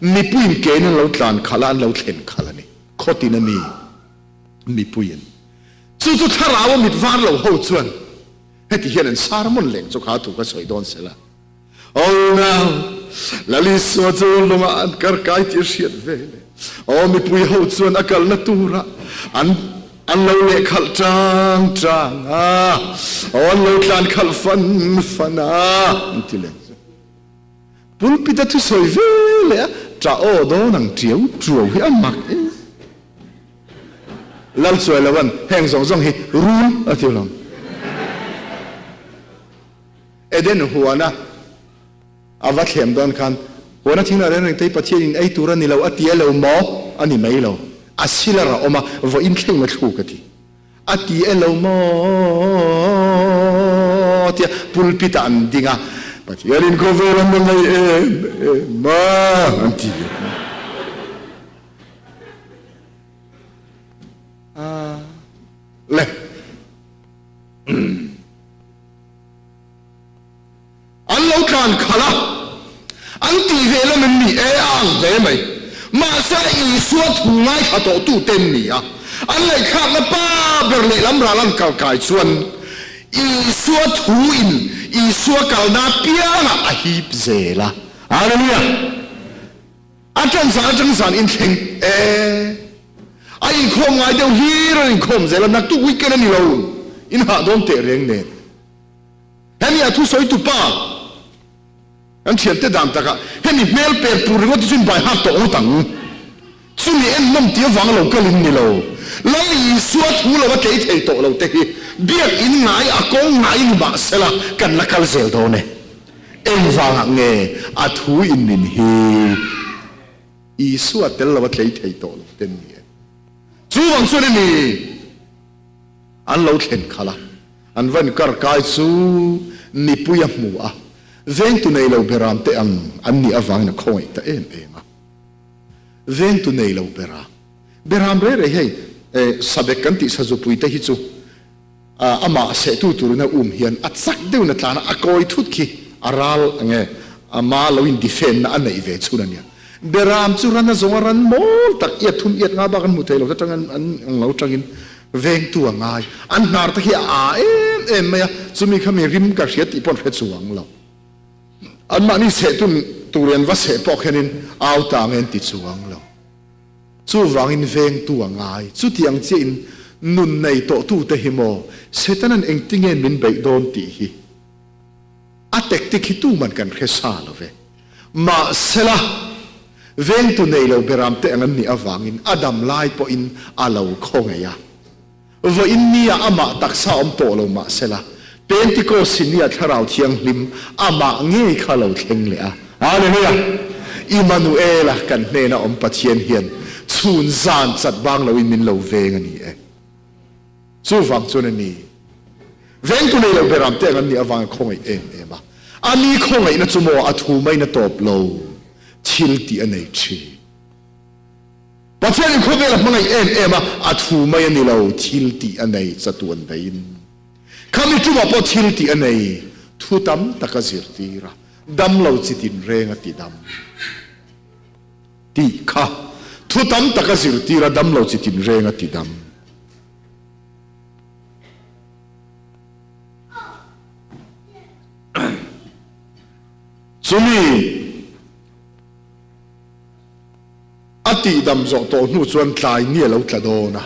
mipuiin ke in an lo tlan khalh a, an lo thlen khalh a ni. Khawtin a mi mipuiin. Chu chu thlarau a mit var lo ho chuan heti hian an sermon leng chu kha thu ka sawi dawn sela. Oh no! Lal Isua chu lungah an kar kai tih a hriat ve le. Aw mipui ho chuan a kalna turah an an lo leh khalh tang tang a, aw an lo tlan khalh fan fan a, an ti leh chu. Pulpit a thusawi ve leh a, ṭah aw dawn ang ṭiau ṭuau hi a mak e. Lal chuai lo an heng zawng zawng hi rul a ti lo. Eden huana a va thlem dawn khan huana thing lah reng reng te hi Pathian in ei tur a ni lo a ti a lo maw? A ni mai lo. A silar a awm a, vawiin thleng a thluk a ti. A ti e lo maw tia pulpit ah an ding a, Pathian in khawvel an la ngei em em a an ti a. Le. An lo tlan khalh a, an tih ve lam em ni? E, a ang hle mai. Mahse, Isua thu ngaithla tawhtute an ni a, an ngaihthlakna pa ber lehlam ral an kal kai chuan Isua thuin Isua kalna apiangah a hip zel a. Hallelujah! A ṭan zan aṭang zan inthleng e. A inkhawm ngai deuh hlir an inkhawm zel a, naktuk weekend a ni lo, in hah dawn teh reng nen. Hemi a thusawi tu pa kan thiante dan takah hemi hmel per pur ringawt hi chu in bai hak tawh ngawt ang. Chumi en nawm tih avang lo kal in ni lo. Lal Isua thu lo a tlei thei tawh lo te hi biakinn ngai a kawng ngai ni mah sela kan la kal zel dawn e. Engvangah nge a thu in min hi Isua tel lo a tlei thei tawh lo te ni e. Chuvang chuan emi an lo thlen khalh a, an va inkar kai chu mipui a hmu a, vengtu nei lo beram te ang an nih avangin a khawngaih ta em em a. Vengtu nei lo beram. Beram rei rei hei sabek kan tih sazupui te hi chu Amah sehtu turin a um hian a chak deuhin a tlan a, a kawi thut khi a ral ang e, ama lo in defend na a neih ve chhun a nia. Beram chu ran a zawng a, ran mawl tak iat thum iat nga bak an hmu thei lo ta tangin an ang lo tangin vengtu a ngai. An hnar te khi a aa em em mai a, chumi kha mi rim ka hria tih pawh an hre chuang lo. Anmahni sehtu turin an va seh pawh khianin au ta ang e an ti chuang lo. Chuvangin vengtu a ngai. Chutiang chiahin nun nei tawhtute hi maw Setana'n engtinge min beih dawn tih hi a tactic hi tuman kan hre sa lo ve. Mahsela, vengtu nei lo beramte ang an nih avangin a dam lai pawhin a lo khawngaih a. Vawiin nia amah taksa awm tawh lo mahsela, Pentecost nia Thlarau Thianghlim amah ngei kha lo thleng leh a. Hallelujah! Immanuela kan hnena awm Pathian hian chhun zan chat bang loin min lo veng a ni e. Chuvang chuan a ni. Vengtu nei lo beram te ang an nih avangin khawngaih em em a. A ni khawngaihna chu maw a thu maiin a tawp lo, thil tih a nei thin. Pathianin khawvel a hmangaih em em a, a thu mai a ni lo, thil tih a nei, chatuan daihin. Khami tumah pawh thil tih a nei, thu tam tak a zirtir a, dam lo chi tinreng a ti dam tih kha, thu tam tak a zirtir a, dam lo chi tinreng a ti dam. Chumi. A tihdam zawh tawh hnu chuan tlai ni a lo tla dawn a,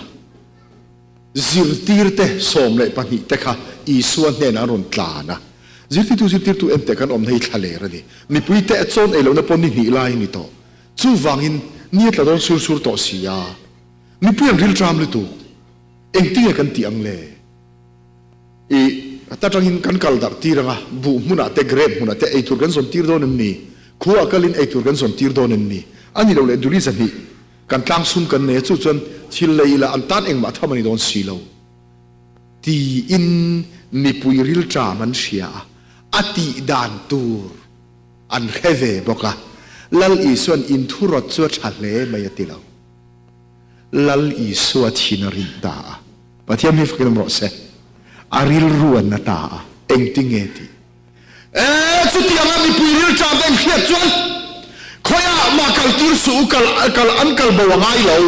zirtirte 12 te kha Isua hnenah an rawn tlan a. Zirtirtu zirtirtu em teh kan awmna hi thla ler a ni. Mipuite a chawn ei lohna pawh ni hnih lai a ni tawh. Chuvangin ni a tla dawn sur sur tawh si a, mipui an rilṭam lutuk. Engtinge kan tih ang le? I ta tangin kan kal darh tir ang a, buh hmunah te, grape hmunah te ei tur kan zawn tir dawn em ni? Khua kalin ei tur kan zawn tir dawn em ni? A ni lo leh duli zahnih kan tlang sum kan nei a, chu chuan thil lei ila an tan engmah tham a ni dawn si lo tiin mipui rilṭam an hria a, a tih dan tur an hre ve bawk a. Lal Isua'n inthurawt chu a ṭha hle mai a ti lo. Lal Isua thin a rin ta a, Pathian hi fakin awm rawh se, a rilru an na ta a, engtinge tih? E, chutianga mipui rilṭam te inhriat chuan khawiah mah kal tir suh u, kal, kal, an kal bo a ngai lo.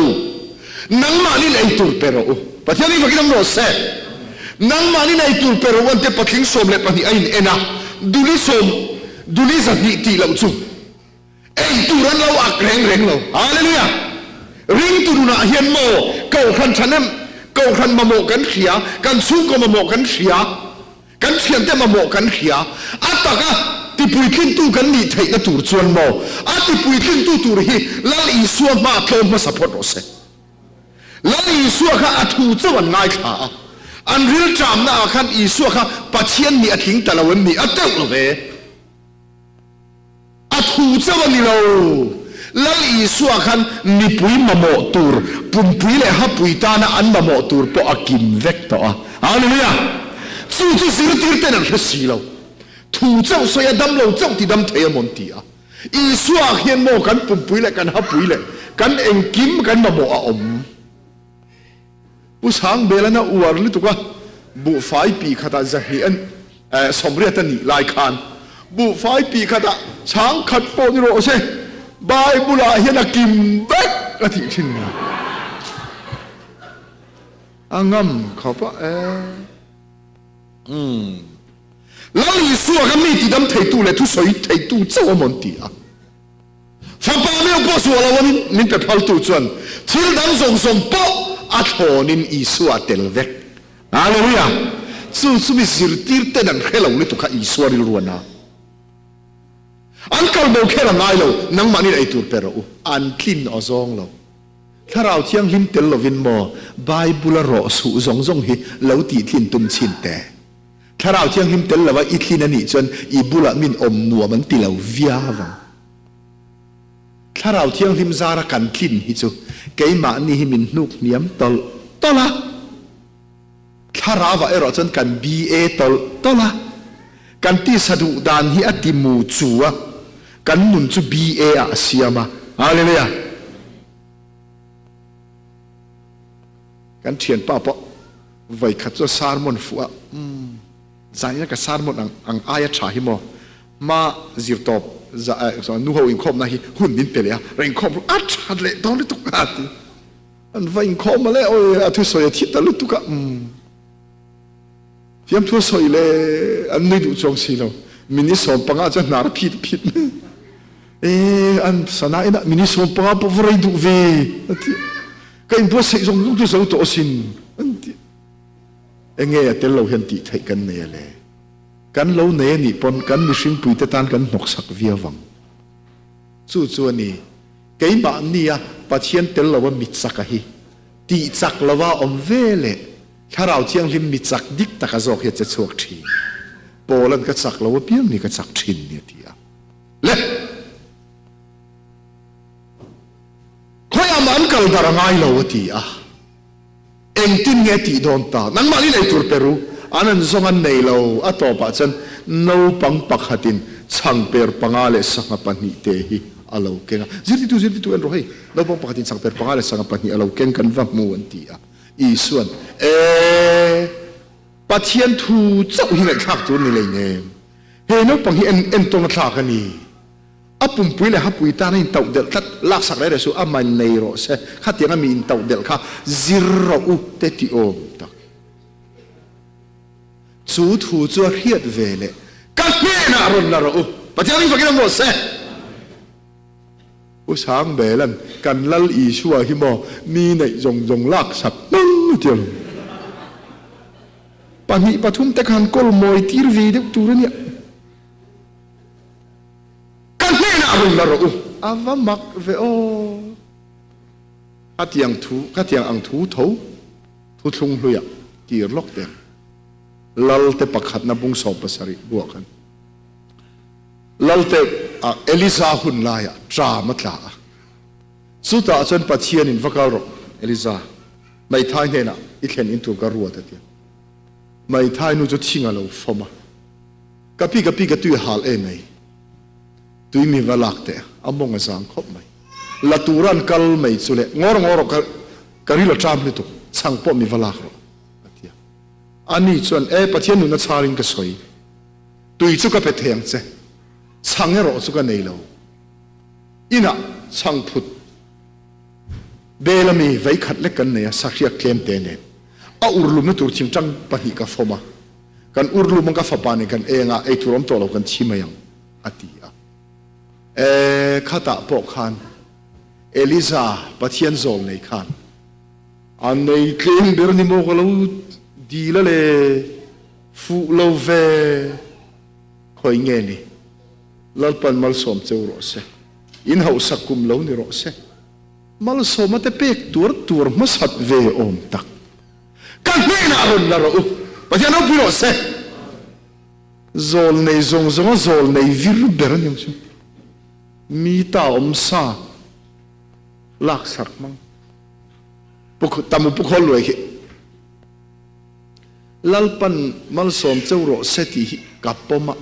Nangmahnin ei tur pe rawh u. Pathian hi fakin awm rawh se. Nangmahnin ei tur pe rawh u an te patling 12 a in en a, duli sawm, duli 200 tih loh chu. Ei tur an lo ak reng reng lo. Hallelujah! Ringtu nunah hian maw Kohhran thahnem, Kohhran mamawh kan hria, kan chhungkaw mamawh kan hria, kan thiante mamawh kan hria. A taka tipuitlingtu kan nih theihna tur chuan maw a tipuitlingtu tur hi Lal Isua hmaa tlawm hmasa phawt rawh se. Lal Isua kha a thu chauh an ngaithla a, an rilṭamna ah khan Isua kha Pathian nih a tling ta lo em ni? A teuh lo ve. A thu chauh a ni lo. Lal Isua khan mipui mamawh tur, pumpui leh hapui tana an mamawh tur pawh a kim vek tawh a. Hallelujah! Chu chu zirtirten an hre si lo. Thu chauh sawi a dam lo chauh ti dam thei a mawn ti a. Isua hian maw kan pumpui leh kan hapui leh kan engkim kan mamawh a awm. Pu Sangbelana uar lutuk a, buhfai pi khatah zahnih an sawmriat a nih lai khan buhfai pi khatah chhang khat pawh ni rawh se, Bible ah hian a kim vek a tih thin ni. A ngam khawp a e. Umm. Lal Isua kha mi tidam theitu leh thusawi theitu chauh a mawn ti a. Fapa meuh pawh suah lo anin min pe phaltu chuan thil dang zawng zawng pawh a thlawnin Isua a tel vek. Hallelujah! Chu chu mi zirtir ten an hre lo lutuk kha Isua rilru a na. An kal bo kher a ngai lo, nangmahnin ei tur pe rawh u. An tlin aw zawng lo. Thlarau Thianghlim tel lovin maw Bible a rawh suh zawng zawng hi lo tih tlin tum chhin teh. Thlarau Thianghlim tel lova i tlin a nih chuan i bulah min awm nuam an ti lo viau ang. Thlarau Thianghlim zara kan tlin hi chu keimahni hi min hnuk hniam tawlh tawlh a. Thlarauah erawh chuan kan BA tawlh tawlh a. Kan tisa duh dan hi a ti mu chu a, kan nun chu BA ah a siam a. Hallelujah! Kan thianpa pawh Vaikhat chu sermon fuh a, umm, zanin a ka sermon ang ang aia tha hi maw, hma zir tawp za eh nu ho inkhawmna hi hun min pe leh a, rawn inkhawm ru a that leh dawn lutuk a ti. An va inkhawm a le awi a thusawi a thi ta lutuk a, umm, fiamthu a sawi le an nui duh chuang si lo, mini 15 chuan hnar a phit phit mai. E an sana inah mini 15 pawh va rei duh ve a ti. Ka inbuatsaih zawng zawng chu zo tawh asin an ti. Enge a tel lo hian tih theih kan nei a le? Kan lo nei a nih pawn kan mihringpuite tan kan hnawksak viau vang. Chu chu a ni, keimahnia Pathian tel lova mi chaka hi tih chak lova awm ve leh Thlarau Thianghlim mi chak dik taka zawk hi a che chhuak thin. Paula'n ka chak lo apiang ni ka chak thin ni a ti a. Le! Khawiah mah an kal dar a ngai lo a ti a, engtin nge tih dawn ta? Nangmah ni nei tur pe ru, an an zawng an nei lo. A tawpah chuan naupang pakhatin chhangper panga leh sangha pahnih te hi a lo keng a. Zirtitu, zirtitu en rawh hei, naupang pakhatin chhangper panga leh sangha pahnih a lo keng kan va hmu an ti a. Isua'n, E, Pathian thu chauh hi ngaihthlak tur ni leinem, he naupang hi en entawn a thlak a ni. A pumpui leh hapui tan a intauh delh tlat, laksak reh reh suh, a man nei rawh se, khatiang a mi intauh delh kha zir rawh u te ti awm tak. Chu thu chu a hriat ve leh ka hnenah rawn la rawh u, Pathian ring fakin awm rawh se. Pu Sangbelan kan Lal Isua hi maw mi neih zawng zawng laksak hmang a ti alawm. Pahnih pathum te khan kawl mawi tir ve deuh tur a nia. Ka hnenah rawn la rawh u. A va mak ve aw. Khatiang thu, khatiang ang thu tho thuthlung hluiah tir lawk teh ang. Lalte pakhatna bung 17 buah khan Lalte ah Eliza hun laiah ṭam a tla a. Chutah chuan Pathianin va kal rawh Eliza, hmeithai hnenah i thlen in tur ka ruat a ti a. Hmeithai nu chu thing a lo fawm a. Ka pi ka pi ka tui a hal em ei. Tui mi va lak teh a mawng a zang khawp mai. La tura an kal mai chu leh ngawr ngawr rawh ka ka ril a ṭam lutuk chhang pawh mi va lak rawh a ti a. Ani chuan e Pathian nunna chharin ka sawi. Tui chu ka pe thei ang che. Chhang erawh chu ka nei lo. Inah chhang phut bel a mi vei khat lek kan nei a sahriak tlem te nen. A urlumna tur thingṭang pahnih ka fawm a. Kan urlum ang ka fapa nen kan eng a, eitur awm tawh lo kan thi mai ang, a ti a. E, khatah pawh khan Eliza Pathian zawl nei khan a nei tlem ber ni maw ka lo dil a le, fuh lo ve. Khawi nge ni? Lalpan malsawm cheu rawh se. In hauhsak kum lo ni rawh se. Malsawma te pek tuar tuar hmasat ve awm tak. Ka hnenah rawn la rawh u. Pathian ropui rawh se. Zawl nei zawng zawnga zawl nei vir ber a ni ang chu. Mi ta awm sa laksak hmang. Pu Tamu Pu Khawl Luai khi Lalpan malsawm cheu rawh se tih hi ka pawm a.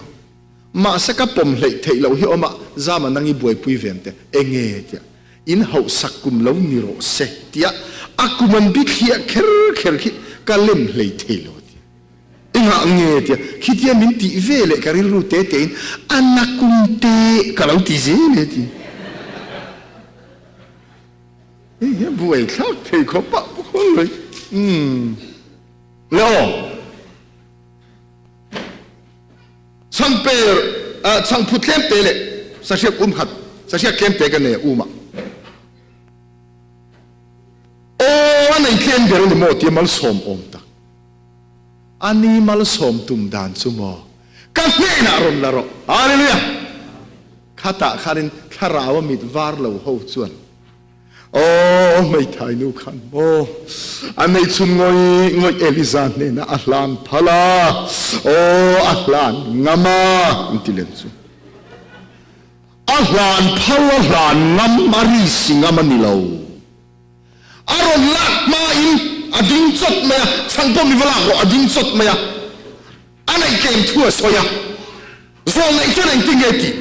Mahse ka pawm hleih theih loh hi awm a, zama nang i buaipui ve ang te, enge tia in hauhsak kum lo ni rawh se tia a kum an bi thliah kher kher khi ka lem hlei thei lo tia. Engah nge tia khitia min tih ve leh ka rilru te te in a na kum te ka lo ti zel e ti. Hei hi a buai thlak thei khawp a, pu Khawl Lui. Umm. Le aw. Changper changphut tlem te leh sahriak um khat sahriak tlem te ka nei a um ah. Aw a nei tlem ber a ni maw tia malsawm awm tak. A ni malsawm tum dan chu maw ka hnenah rawn la rawh. Hallelujah! Khatah khanin thlarau a mit var lo ho chuan Aw, hmeithai nu khan maw a neichhun ngawih ngawih Eliza hnenah a hlan phal a, aw a hlan ngam a, an ti lem chu. A hlan phal, a hlan ngam, a ri si ngam a ni lo. A rawn lak hmain a ding chawt mai a, chhan pawh mi va lak rawh, a ding chawt mai a, a neih tlem thu a sawi a, zawl neih chuan engtin nge tih?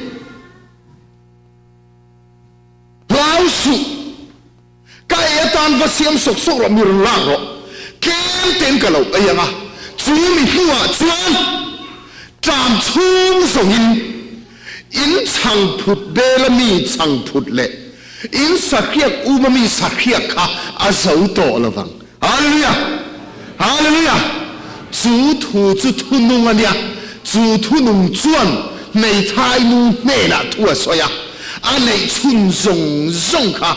Hlau suh, ka ei atan va siam sawk sawk rawh, mi rawn lak rawh, tlem ten ka lo ei ang a, chu mi hnuah chuan tlam chhung zawngin in chhangphut bela mi chhangphut leh in sahriak uma mi sahriak kha a zo tawh lo vang. Hallelujah! Hallelujah! Chu thu chu thunung a nia, chu thunung chuan hmeithai nu hnenah thu a sawi a, a neih chhun zawng zawng kha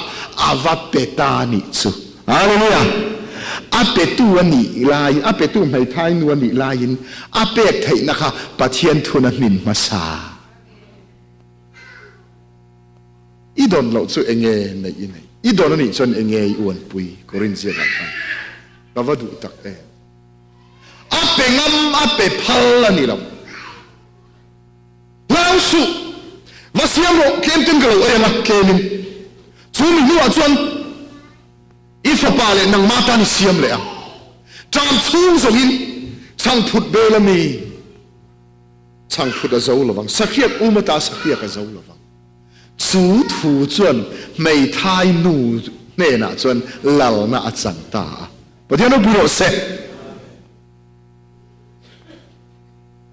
a va pe ta a nih chu. Hallelujah! A petu a nih lai, a petu hmeithai nu a nih laiin a pek theihna kha Pathian thun a hmin hmasa. I dawn loh chu enge neih i neih? I dawn a nih chuan enge i uanpui? Korin ziakah khan ka va duh tak em? A pe ngam, a pe phal a ni lo. Hlau suh, va siam rawh, tlem ten ka lo ei ang a, tlemin. Chu mi hnuah chuan i fapa leh nangmah tan i siam leh ang. Ṭam chhung zawngin chhangphut bel a mi chhangphut a zo lovang, sahriak um ata sahriak a zo lovang. Chu thu chuan hmeithai nu hnenah chuan lalna a chang ta a. Pathian ropui rawh se.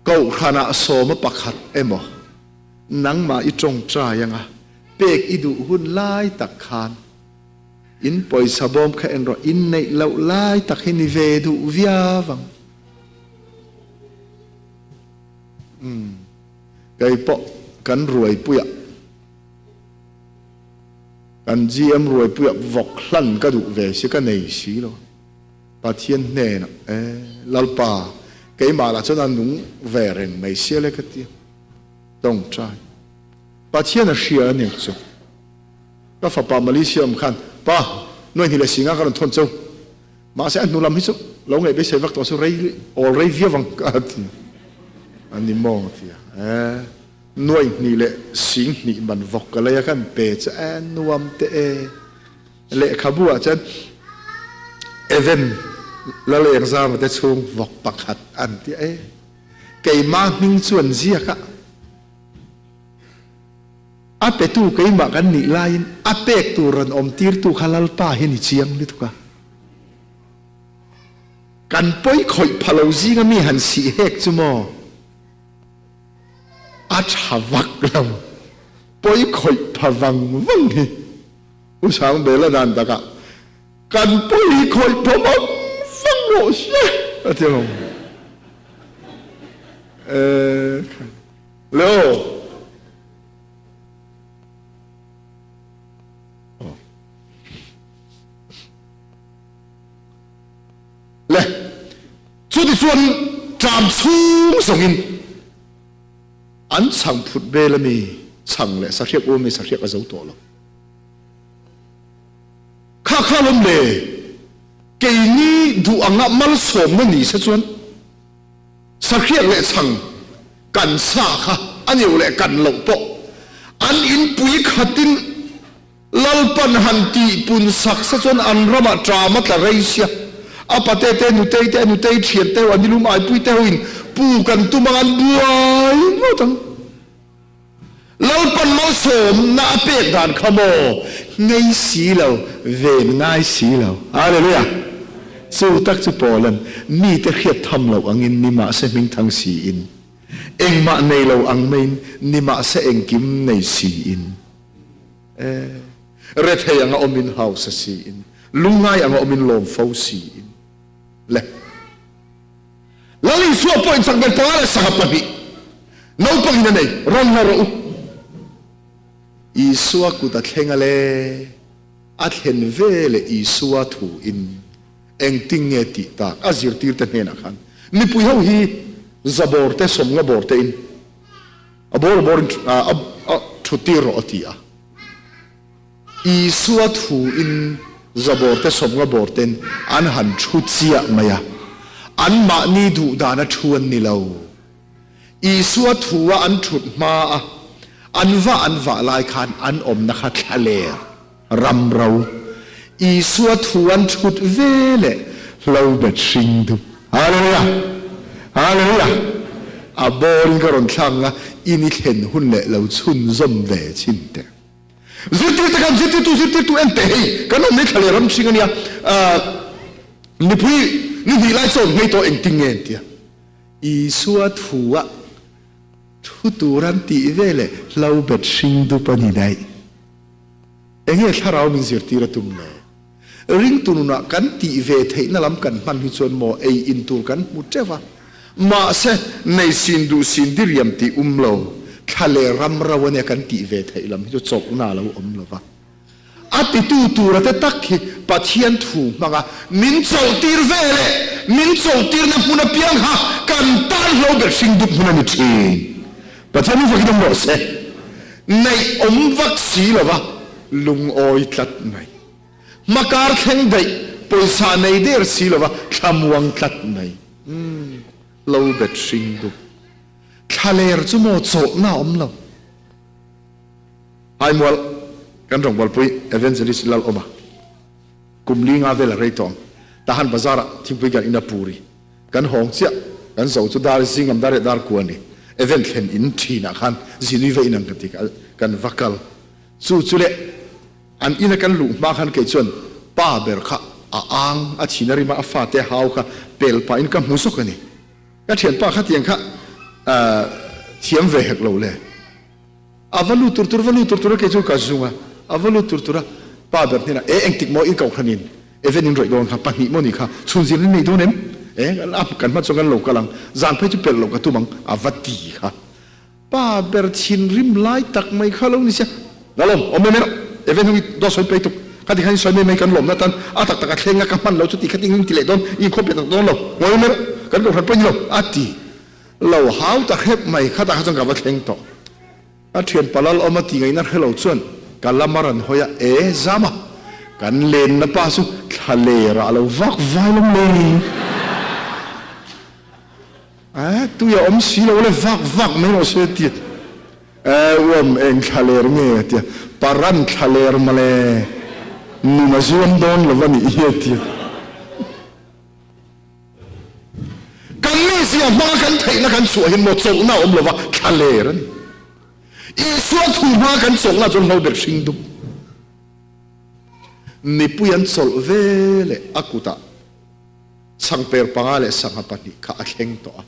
Kohhranah sawma pakhat emaw nangmah i tawngtai anga pek i duh hun lai tak khan in pawisa bawm kha en rawh, in neih loh lai tak hi ni ve duh viau ang. Umm. Kei pawh kan ruaipuiah, kan GM ruaipuiah vawk hlan ka duh ve si, ka nei si lo. Pathian hnenah, E Lalpa, keimah lah chuan a nung ve reng mai sia le ka ti a. Tawngtai. Pathian a hria a ni chu. Ka fapa Malaysia awm khan, Pa, nuai hnih leh singa ka rawn thawn cheu. Mahse a hnu lam hi chu lo ngaih beisei vak tawh chu rei awl rei viau ang ka ti a ni maw ti a. E nuai hnih leh sing hnih man vawk ka lei a kan pe che e nuam te e. Lehkhabu ah chuan Even Laleng Zama te chhung vawk pakhat an ti a e. Keimah hming chu an ziak a. A petu keimah kan nih laiin a pek tur rawn awm tirtu kha Lalpa hi ni chiang lutuk a. Kan pawi khawih pha lo zinga mi han sih hek chu maw? A tha vak lo. Pawi khawih pha vang vang hi U Sangbela dan takah kan pawi khawih pha vang vang rawh se a ti lo. Leo. Chutichuan ṭam chhung zawngin an chhang phut bel a mi chhang leh sahriak ûm mi sahriak a zo tawh lo. Kha kha lawm le, keini duh anga malsawmna ni se chuan sahriak leh chhang kan sa kha a neu leh kan loh pawh an inpui khatin Lalpan han tih pun sak se chuan an ramah ṭam a tla rei sia. A pate te, nutei te, a nutei ṭhian te ho, a nilum aipui te hoin pu kan tum ang an buai ngawt ang. Lalpan malsawmna a pek dan kha maw? Ngei si lo, ven ngai si lo. Hallelujah! Chu tak chu Paulan mite hriat tham loh angin ni mahse hmingthang siin, engmah nei lo ang maiin ni mahse engkim nei siin. E, rethei anga awmin hausa siin, lungngai anga awmin lawm fo siin. Le. Lal Isua pawhin chakbel panga leh sangha pahnih naupangin a nei, rawn la rawh u. Isua kut a thleng a le, a thlen ve leh Isua thu in engtin nge tih tak a zirtirte hnenah khan mipui ho hi zabawr te sawmnga bawr te in A bawr bawr in a thut tir rawh a ti a. Isua thu in zabawr te sawmnga bawr ten an han thu chiah mai a. An mahni duh dan a thu an ni lo. Isua thu a an thut hma a an vah an vah lai khan an awmna kha thlaler ram ro. Isua thu an thut ve leh hlo bet hring dup. Hallelujah! Hallelujah! A bawrin ka rawn thlak nga, i ni thlen hun leh lo chhunzawm ve chhin teh. Zirtirte khan zirtirtu zirtirtu en teh hei, kan awm ni thla leh ram hring ania, mipui ni hnih lai chawn ngei tawh engtin nge an tia. Isua thu a thu tur an tih ve leh hlo bet hring dup a ni daih. Enge thlarau min zirtir a tum le? Ringtu nunah kan tih ve theihna lam kan hman hi chuan maw ei in tur kan hmu teuh a, mahse nei sin duh sin diriam tih um lo, thla leh ram ro ania kan tih ve theih lam hi chu chawlhna a lo awm lo va. A titu tura te tak hi Pathian thu hmanga min chawlhtir ve leh min chawlhtirna hmun apiang kha kan tan hlo ber hring dup hmun a ni thin. Pathian hi fakin awm rawh se. Neih awm vak si lova lungawi tlat mai. Hmakar thleng daih pawisa nei der si lova thlamuang tlat mai. Umm, lo bet hring dup. Thlaler chu maw chawlhna a awm lo. Haimual kan rawngbawlpui Evangelist Lalawma kum li nga vel a rei tawh ang. Tahan bazar ah thingpui kan in a puri. Kan hawng chiah, kan zo chu dar zing am dar leh dar kua ni. Event thlen in thin ah khan zinui va in ang kan ti kha kan va kal. Chu chu leh an ina kan luh hma khan kei chuan pa ber kha a ang a thin a rim a, a fate hau kha pel pah in ka hmu zawk a ni. Ka thianpa kha tiang kha thiam ve hek lo le. A va lut tur tur va lut tur tur a kei chu ka zung a, a va lut tur tur a pa ber hnenah e engtik maw in kohhran in event in rawih dawn kha pahnih maw ni kha chhun zir in nei dawn em? E a kan hma chuan kan lo kal ang zan phei chu pelh loh ka tum ang a va ti kha pa ber thinrim lai tak mai kha lo ni sia la lawm awm mai mai rawh event ho hi dawt sawi pei tuk kha ti khan in sawi mai mai kan lawmna tan a tak tak a thleng a ka hman lo chu ti kha ting in ti leh dawn i inkhawm pe tak dawn lo ngawi mai rawh kan kohhran pawh ni lo a ti. Lo hau ta hrep mai khatah kha chuan ka va thleng tawh. A thian palal awm a tih ngaihna hre lo chuan ka lam a rawn hawi a, E Zama, kan lenna pa chu thla lerah a lo vak vai lo le. E, tui a awm si lo le, vak vak mai rawh se a ti a. E, uam eng thla ler nge a ti a, Paran thla ler mawle, nun a zuam dawn lo va nih hi a ti a. Kan mizia hmanga kan theihna kan chhuah hin maw chawlhna a awm lova thla ler a ni. Isua thu hmanga kan chawlhna chuan hlo ber hring dup. Mipui an chawlh ve leh a kutah changper panga leh sangha pahnih kha a thleng tawh a.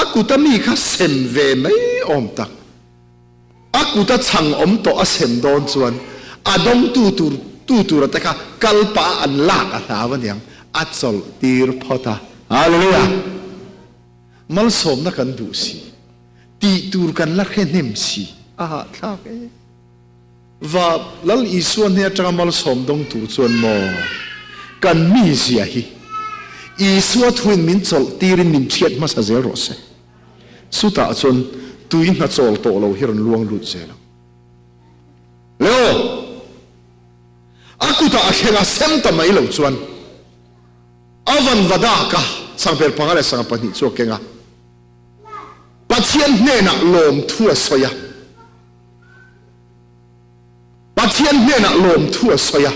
A kuta mi kha sem ve mai awm tak. A kuta chhang awm tawh a sem dawn chuan a dawngtu tur tu tura te kha kal pah a an lak a hlau aniang, a chawlh tir phawt a. Hallelujah! Malsawmna kan duh si, tih tur kan la hre hnem si, a hahthlak e. Va Lal Isua hne atanga malsawm dawng tur chuan maw kan mizia hi. Isua thuin min chawlh tirin min thiat hmasa zel rawh se. Chutah chuan tui hna chawl tawh lo hi rawn luang lut zel ang. Leo! A kutah a thleng a sem ta mai lo chuan a vanva dak a, sangper panga leh sangha pahnih chu a keng a. Pathian hnenah lawmthu a sawi a. Pathian hnenah lawmthu a sawi a.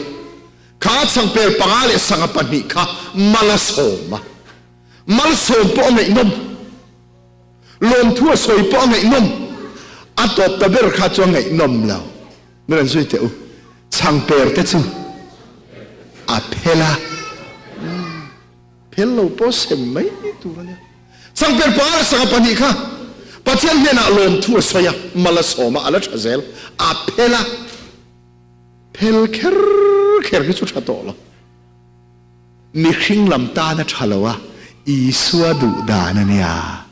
Kha changper panga leh sangha pahnih kha mal a sawm a. Malsawm pawh a ngaihnawm. Lawmthu a sawi pawh a ngaihnawm. A tawp ta ber kha chu a ngaihnawm lo. Min rawn zui teh u. Changper te chu a phel a. Phel lo pawh sem mai tur a nia. Changper panga leh sangha pahnih kha Pathian hnenah lawmthu a sawi a, mal a sawm a, a la tha zel. A phel a. Phel kher kher hi chu tha tawh lo. Mihring lam tan a tha lo a, Isua duh dan a nia.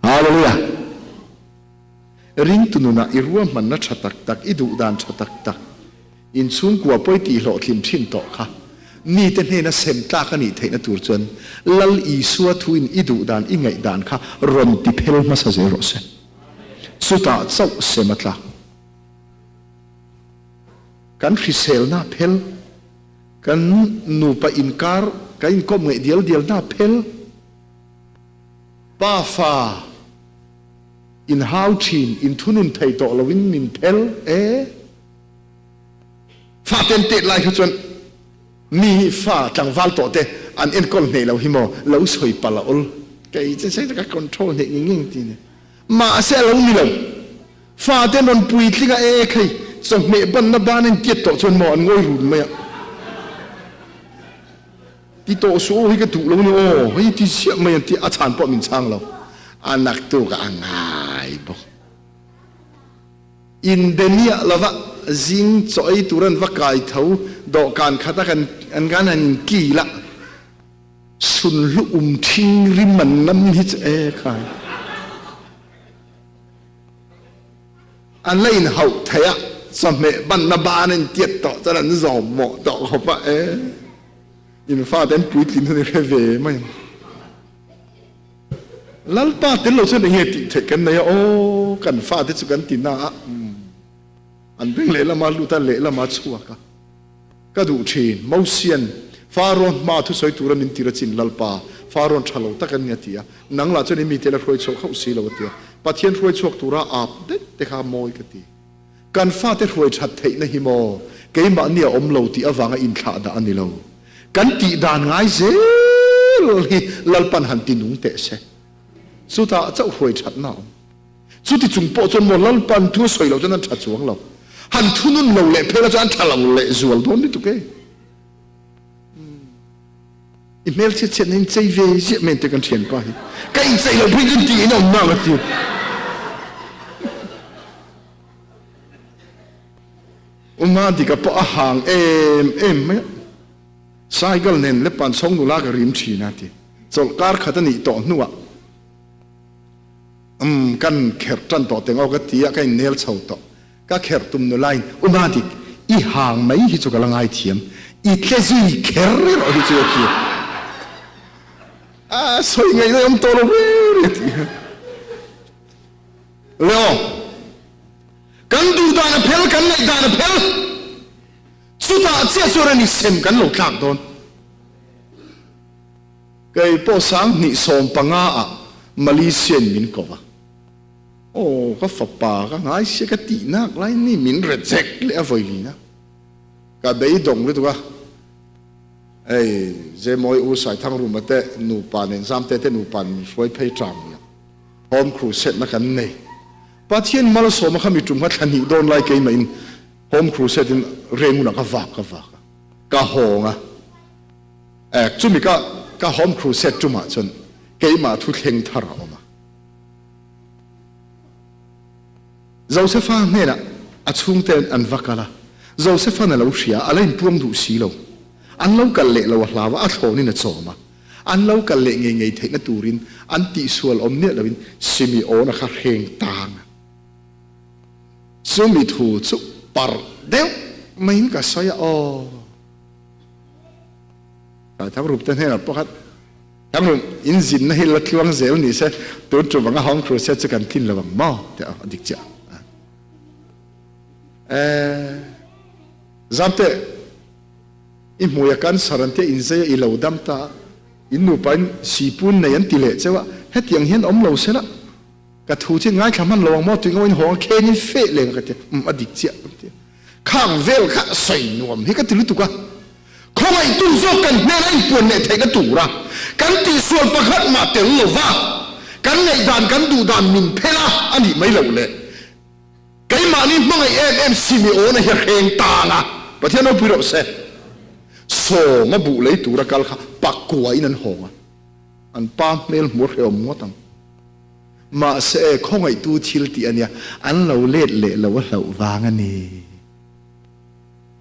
Hallelujah! Ringtu nunah i ruahmanna tha tak tak, i duh dan tha tak tak, inchhungkua pawi tih hlawhtlin thin tawh kha mite hnena sem tlak a nih theihna tur chuan Lal Isua thuin i duh dan, i ngaih dan kha rawn ti phel hmasa zel rawh se. Chutah chauh sem a tlak. Kan hriselna phel. Kan nupa inkar kan inkawp ngaih dial dial hna phel. Pa fa inhau thin, inthunun thei tawh loin min phel e. Fa ten tet lai kha chuan mi hi fa tlangval tawh te an enkawl hneh lo hi maw lo sawi palh a awl. Kei chu sei taka control hneh ngei ngei ti ni. Mahse a lo ni lo. Fa te rawn puitling a e khei chawhmeh banna ban a intiat tawh chuan maw an ngawi run mai a. Ti tawh suh aw hi ka duh lo ni aw hei ti ziah mai an ti a chhan pawh min chhang lo. A naktuk a ngai bawk. Inbe miah lova zing chaw ei tur an va kai tho dawhkan khat a kan an kan han inkil a. Sunhlu um thing rim an nam hi chu e khai. An la inhauh theih a, chawhmeh banna ban a intiat tawh chuan an zawm mawh tawh khawp a, e in fate an puitlin hun i hre ve mai ang. Lalpa tel lo chuan enge tih theih kan nei a, aw kan fate chu kan ti na a, an beng lehlam a lut a, lehlam a chhuak a. Ka duh thin, Mosian Farawn hma thusawi tura min tir a chin Lalpa, Farawn tha lo tak a ni a ti a, nang lah chuan i mite la hruai chhuak hauh si lo a ti a, Pathian hruai chhuak tura ap daih te kha mawi ka ti. Kan fate hruai that theihna hi maw keimahni a awm lo tih avanga inthlah dah a ni lo. Kan tih dan ngai zel hi Lalpan han ti nung teh se. Chutah chauh hruai thatna a awm. Chuti chung pawh chuan maw Lalpan thu a sawi loh chuan an tha chuang lo. Han thunun lo leh phel chuan an tha lo leh zual dawn lutuk e. I hmel chhiat chhiat na in chei ve ziah mai te kan thianpa hi. Ka in chei lo phei chuan ti in a awm nang a ti. Uma dika pawh a hang em em mai a. Cycle nen le pan chhawng nula ka rim thin a ti. Chawlhkar khat a nih tawh hnuah Umm kan kherh tan tawh teng aw ka ti a, ka innel chho tawh. Ka kherh tum nula in, U Madik, i hang mai hi chu ka la ngaithiam, i tle zui kher erawh hi chu a ti a. A sawi ngaih na awm tawh lo reng reng a ti a. Leo, kan duh dan a phel, kan ngaih dan a phel, chutah chiah chuan a ni sem kan lo tlak dawn. Kei pawh 2015 ah Malaysian min ko a. Aw ka fapa ka ngai sia ka tih nak lai ni min reject leh a vawi lin a. Ka beidawng lutuk a. Hei Zemawi U Saithang Ruma te nupa nen Zamte te nupa nen min hruai phei tang nia. Home crusade na kan nei. Pathian malsawma kha mi tum kha thla hnih dawn lai keimah in home crusade in Rengun ah ka vak ka vak a. Ka hawng a. Chumi ka ka home crusade tumah chuan keimah thu thleng thar a awm a. Josefa hnenah a chhungte an va kal a, Josefan a lo hria, a la inpuang duh si lo. An lo kal leh lo a hlau a, a thlawnin a chawm a. An lo kal leh ngei ngei theihna turin an tihsual awm miah loin Simeona kha hreng tang a. Chumi thu chu parh deuh maiin ka sawi a, aw. Thaithang rupte hnenah pakhat. Thangrum in zinna hi la tluang zel ni se, tun tum anga Home Crusade chu kan tlin lo ang maw? Tih a dik chiah. Eh, Zamte, i hmui a cancer an tia inzei a i lo dam ta, in nupa in sipun nei an ti leh cheu a, hetiang hian awm lo se la, ka thu chu ngaithla hman lo ang maw tui ngawin hawng a khen in feh leng a ka ti a, umm a dik chiah ka ti a. Khang vel kha sawi nuam hi ka ti lutuk a, khawngaihtu zawk kan hnena inpuan leh theihna tura kan tihsual pakhat mah tel lova kan ngaihdan kan duhdan min phel a a nih mai loh le. Keimahni hmangaih em em Simeona hi a hreng tang a, Pathian ropui rawh se. Sawma buh lei tura kal kha pakuain an hawng a, an pa hmel hmu a hrehawm ngawt ang. Mahse, khawngaihtu thil tih a nia, an lo let leh lo a hlauh vang a ni.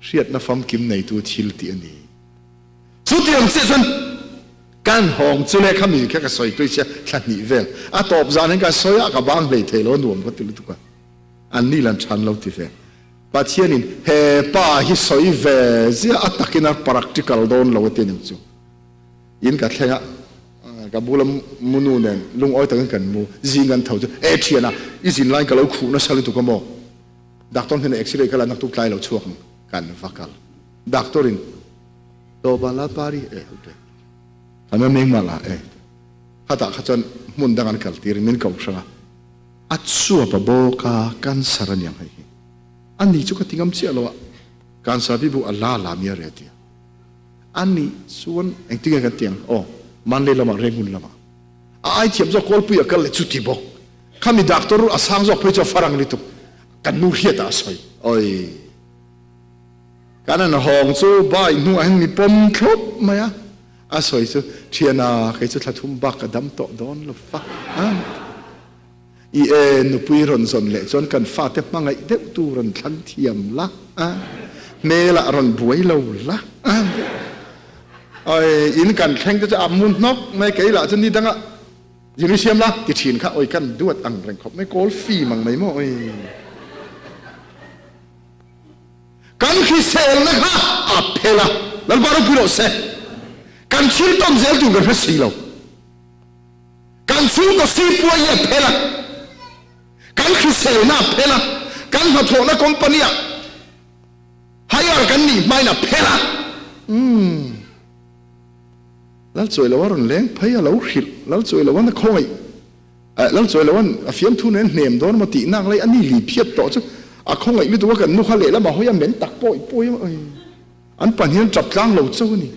Hriatna famkim neitu thil tih a ni. Chutiang chiah chuan kan hawng chu leh khami kha ka sawi tui sia thla hnih vel a tawp zan hian ka sawi a, ka bang hlei thei lo a nuam ka ti lutuk a, an ni lan than lo ti ve. Pathianin he pa hi sawi ve ziah a takin a practical dawn lo a ti a ning chu. In ka thleng a, ka bula munu nen lungawi takin kan mu, zing kan tho chu, E thiana, i zin laiin ka lo khuh nasa lutuk a maw? Doctor hnenah x-ray ka la naktuk tlai lo chhuak ang, kan va kal. Doctor in, Tawpa la pari e ute, kan va meng mah la e. Khatah kha chuan hmun dang an kal tirin min ko hrang a, a chuap a bawk a, cancer a niang hei hi. Ani chu ka ti ngam chiah lo a, cancer bi bu a la la mi a re a ti a. A nih chuan engtin nge kan ti ang? Aw, Manlay lamah, Rangoon lamah. A ai thiam zawk Kawlpui a kal leh chuti bawk. Khami doctor a sang zawk phei chu a farang lutuk. Kan nu hriatah a sawi. Oi! Kan an hawng chu bai hnuah hian mi pawm thlawp mai a. A sawi chu, Thiana, kei chu thla thum bak ka dam tawh dawn lo fa. I e nupui rawn zawn leh chuan kan fate hmangaih deuh tu rawn thlang thiam la, hmelah rawn buai lo la. Oi, in kan thleng te chu a mu hnawk mai, kei lah chu ni danga zir i siam la ti thin kha oi kan duat ang reng khawp mai, kawl fim ang mai maw oi. Kan hriselna kha a phel a, Lalpa ropui rawh se. Kan thil tawn zel tur kan hre si lo. Kan chhungkaw sipuai hi a phel a, kan hriselna a phel a, kan hnathawhna company ah hire kan nih hmain a phel a. Umm. Lalchuailoa rawn leng phei a lo hrilh Lalchuailoa'n a khawngaih eh Lalchuailoa'n a fiamthu nen hnem dawn emaw tih nak lai a ni li phiat tawh chu a khawngaih lutuk a kan nu kha lehlam a hawi a men tak pawi pawi a an pahnih an tap tlang lo chauh a ni.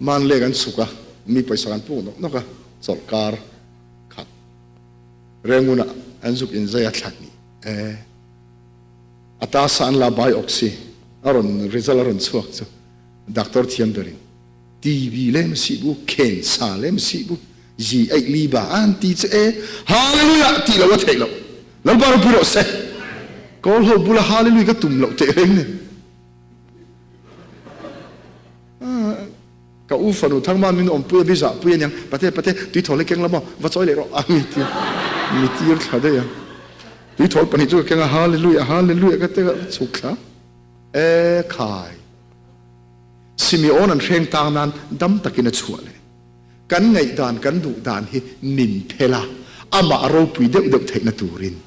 Manlek an chhuk a, mi pawisa an puk nawk nawk a, chawlhkar khat Rengunah an zuk inzai a thla hnih e. A tasa an la biopsy a rawn result a rawn chhuak chu doctor thiam berin TB lem si bu, khensa lem si bu, zi eih li ba an ti chu e Hallelujah tih loh a theih loh. Lalpa ropui rawh se. Kawl ho bula Hallelujah ka tum loh teh reng nen. Ka u fanu Thangma min awmpui a biza pui aniang, Pate, pate, tuithawl hi keng la maw, va chawi leh rawh a mi tir, mi tir thla daih a. Tuithawl pahnih chu ka keng a, Hallelujah, Hallelujah ka ti a, ka chhuk thla. E khai! Simeon an hreng tang nan dam takin a chhuah leh. Kan ngaihdan, kan duh dan hi min phel a, amah ropui deuh deuh theihna turin.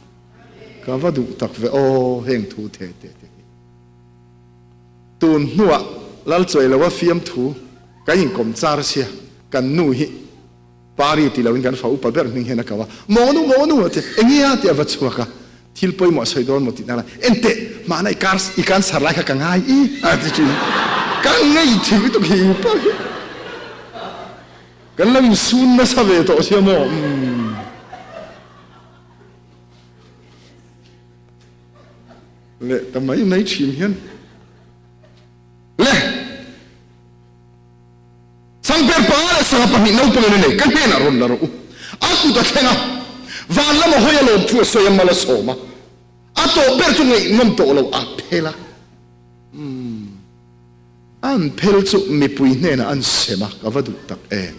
Ka va duh tak ve aw, heng thu the te te hi. Tun hnuah Lalchuailoa fiamthu kan inkawm char sia, kan nu hi Pari ti loin kan fa upa ber hming hian a kau a, Mawnu, Mawnu a ti, enge a ti a va chhuak a, thil pawimawh a sawi dawn maw tih nala, Enteh, mahna i kar i cancer lai kha ka ngai i a ti thin. Ka ngei thil lutuk hi upa hi. Kan lo insun nasa ve tawh sia maw? Umm. Leh ta mai mai thin hian le Sangper panga leh sangha pahnih naupang in a nei ka hnenah rawn la rawh u a kut a thleng a van lama hawi a lawm thu a sawi a mal a sawm a a tawp ber chu ngaihnawm tawh lo a phel a umm an phel chu mipui hnenah an sem a ka va duh tak em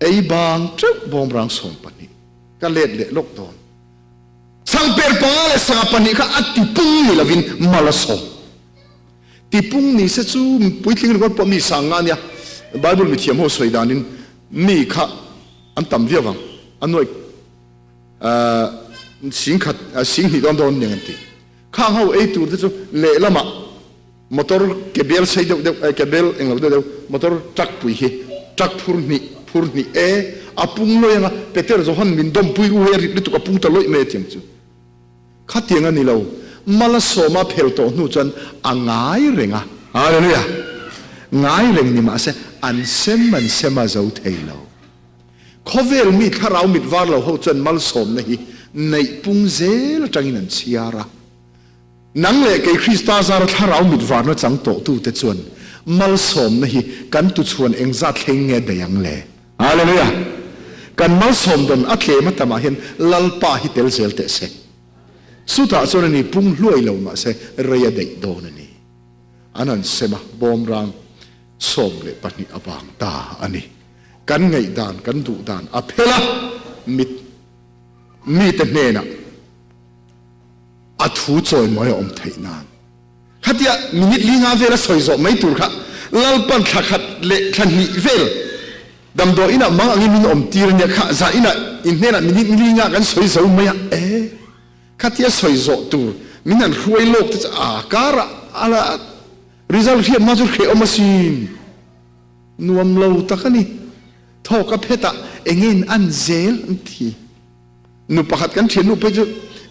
ei bang teuh bawmrang 12 ka let leh lawk dawn. Sangper panga leh sangha pahnih kha a ti pung ni lovin mal a sawm. Tipung ni se chu puitling ringawt pawh mi sang nga nia. Bible mithiam ho sawi danin mi kha an tam viau vang. A nuaih singkhat singhnih dawn dawn aniang an ti. Khang ho ei tur te chu lehlamah motor ke bel sei deuh deuh ke bel englo deuh deuh motor truck pui hi truck phur hnih phur hnih e a pung lawih anga Peter Johan min dawmpui ru hei a rit lutuk a pung ta lawih mai a tiang chu. Khatiang a ni lo, Malasawma phel tawh hnu chuan a ngai reng a. Hallelujah! Ngai reng ni mahse an sem an sem a zo thei lo. Khawvel mi thlarau mit var lo ho chuan malsawmna hi neih pung zel atangin an chhiar a. Nang leh kei Krista zara thlarau mit varna chang tawhtute chuan malsawmna hi kan tuchhuan engzat thleng nge daih ang le? Hallelujah! Kan malsawm dan a tlem a tamah hian Lalpa hi tel zel teh se. Chutah chuan a ni pung hluai lo mahse rei a daih dawn a ni. An han sem a, bawmrang 12 a vang ta a ni. Kan ngaihdan, kan duhdan a phel a, mit mite hnenah a thu chawimawi a awm theih nan. Khatia minute li nga vel a sawi zawh mai tur kha Lalpan thla khat leh thla hnih vel damdawi inah mang angin min awm tir ania kha zan inah in hnenah minute li nga kan sawi zo mai a e khatia sawi zawh tur min han hruai lawk te chu a karah a la result hriat hma chu hrehawm asin nuam lo tak a ni thawk a phet ah engin an zel an ti. Nu pakhat kan thian nu phei chu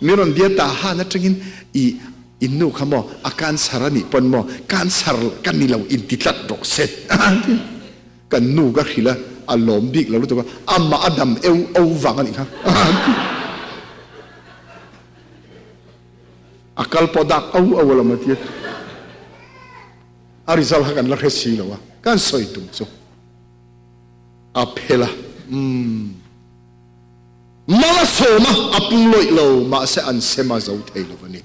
mi rawn bia ta han atangin i in nu kha maw a cancer a nih pawn maw cancer ka ni lo in ti tlat rawh se kan nu ka hrilh a a lawm bik lo lutuk a amah a dam eu o vang a nih kha a kal pawh dak au au alawm a tia a result kha kan la hre si lo a kan sawi tum chu a phel a umm. Mal a sawm a, a pung lawih lo, mahse an sem a zo thei lo a ni.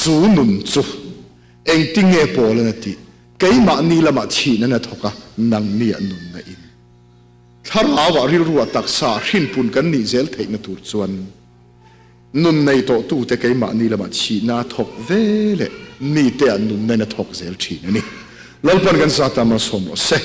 Chu nun chu engtinge Paul an a tih? Keimahni lamah thihna na thawk a, nangni ah nunna in. Thlarauah rilruah taksa hrinpun kan nih zel theihna tur chuan nun nei tawhtute keimahni lamah thihna a thawk ve leh mite ah nunna in a thawk zel thin a ni. Lalpan kan zata malsawm rawh se.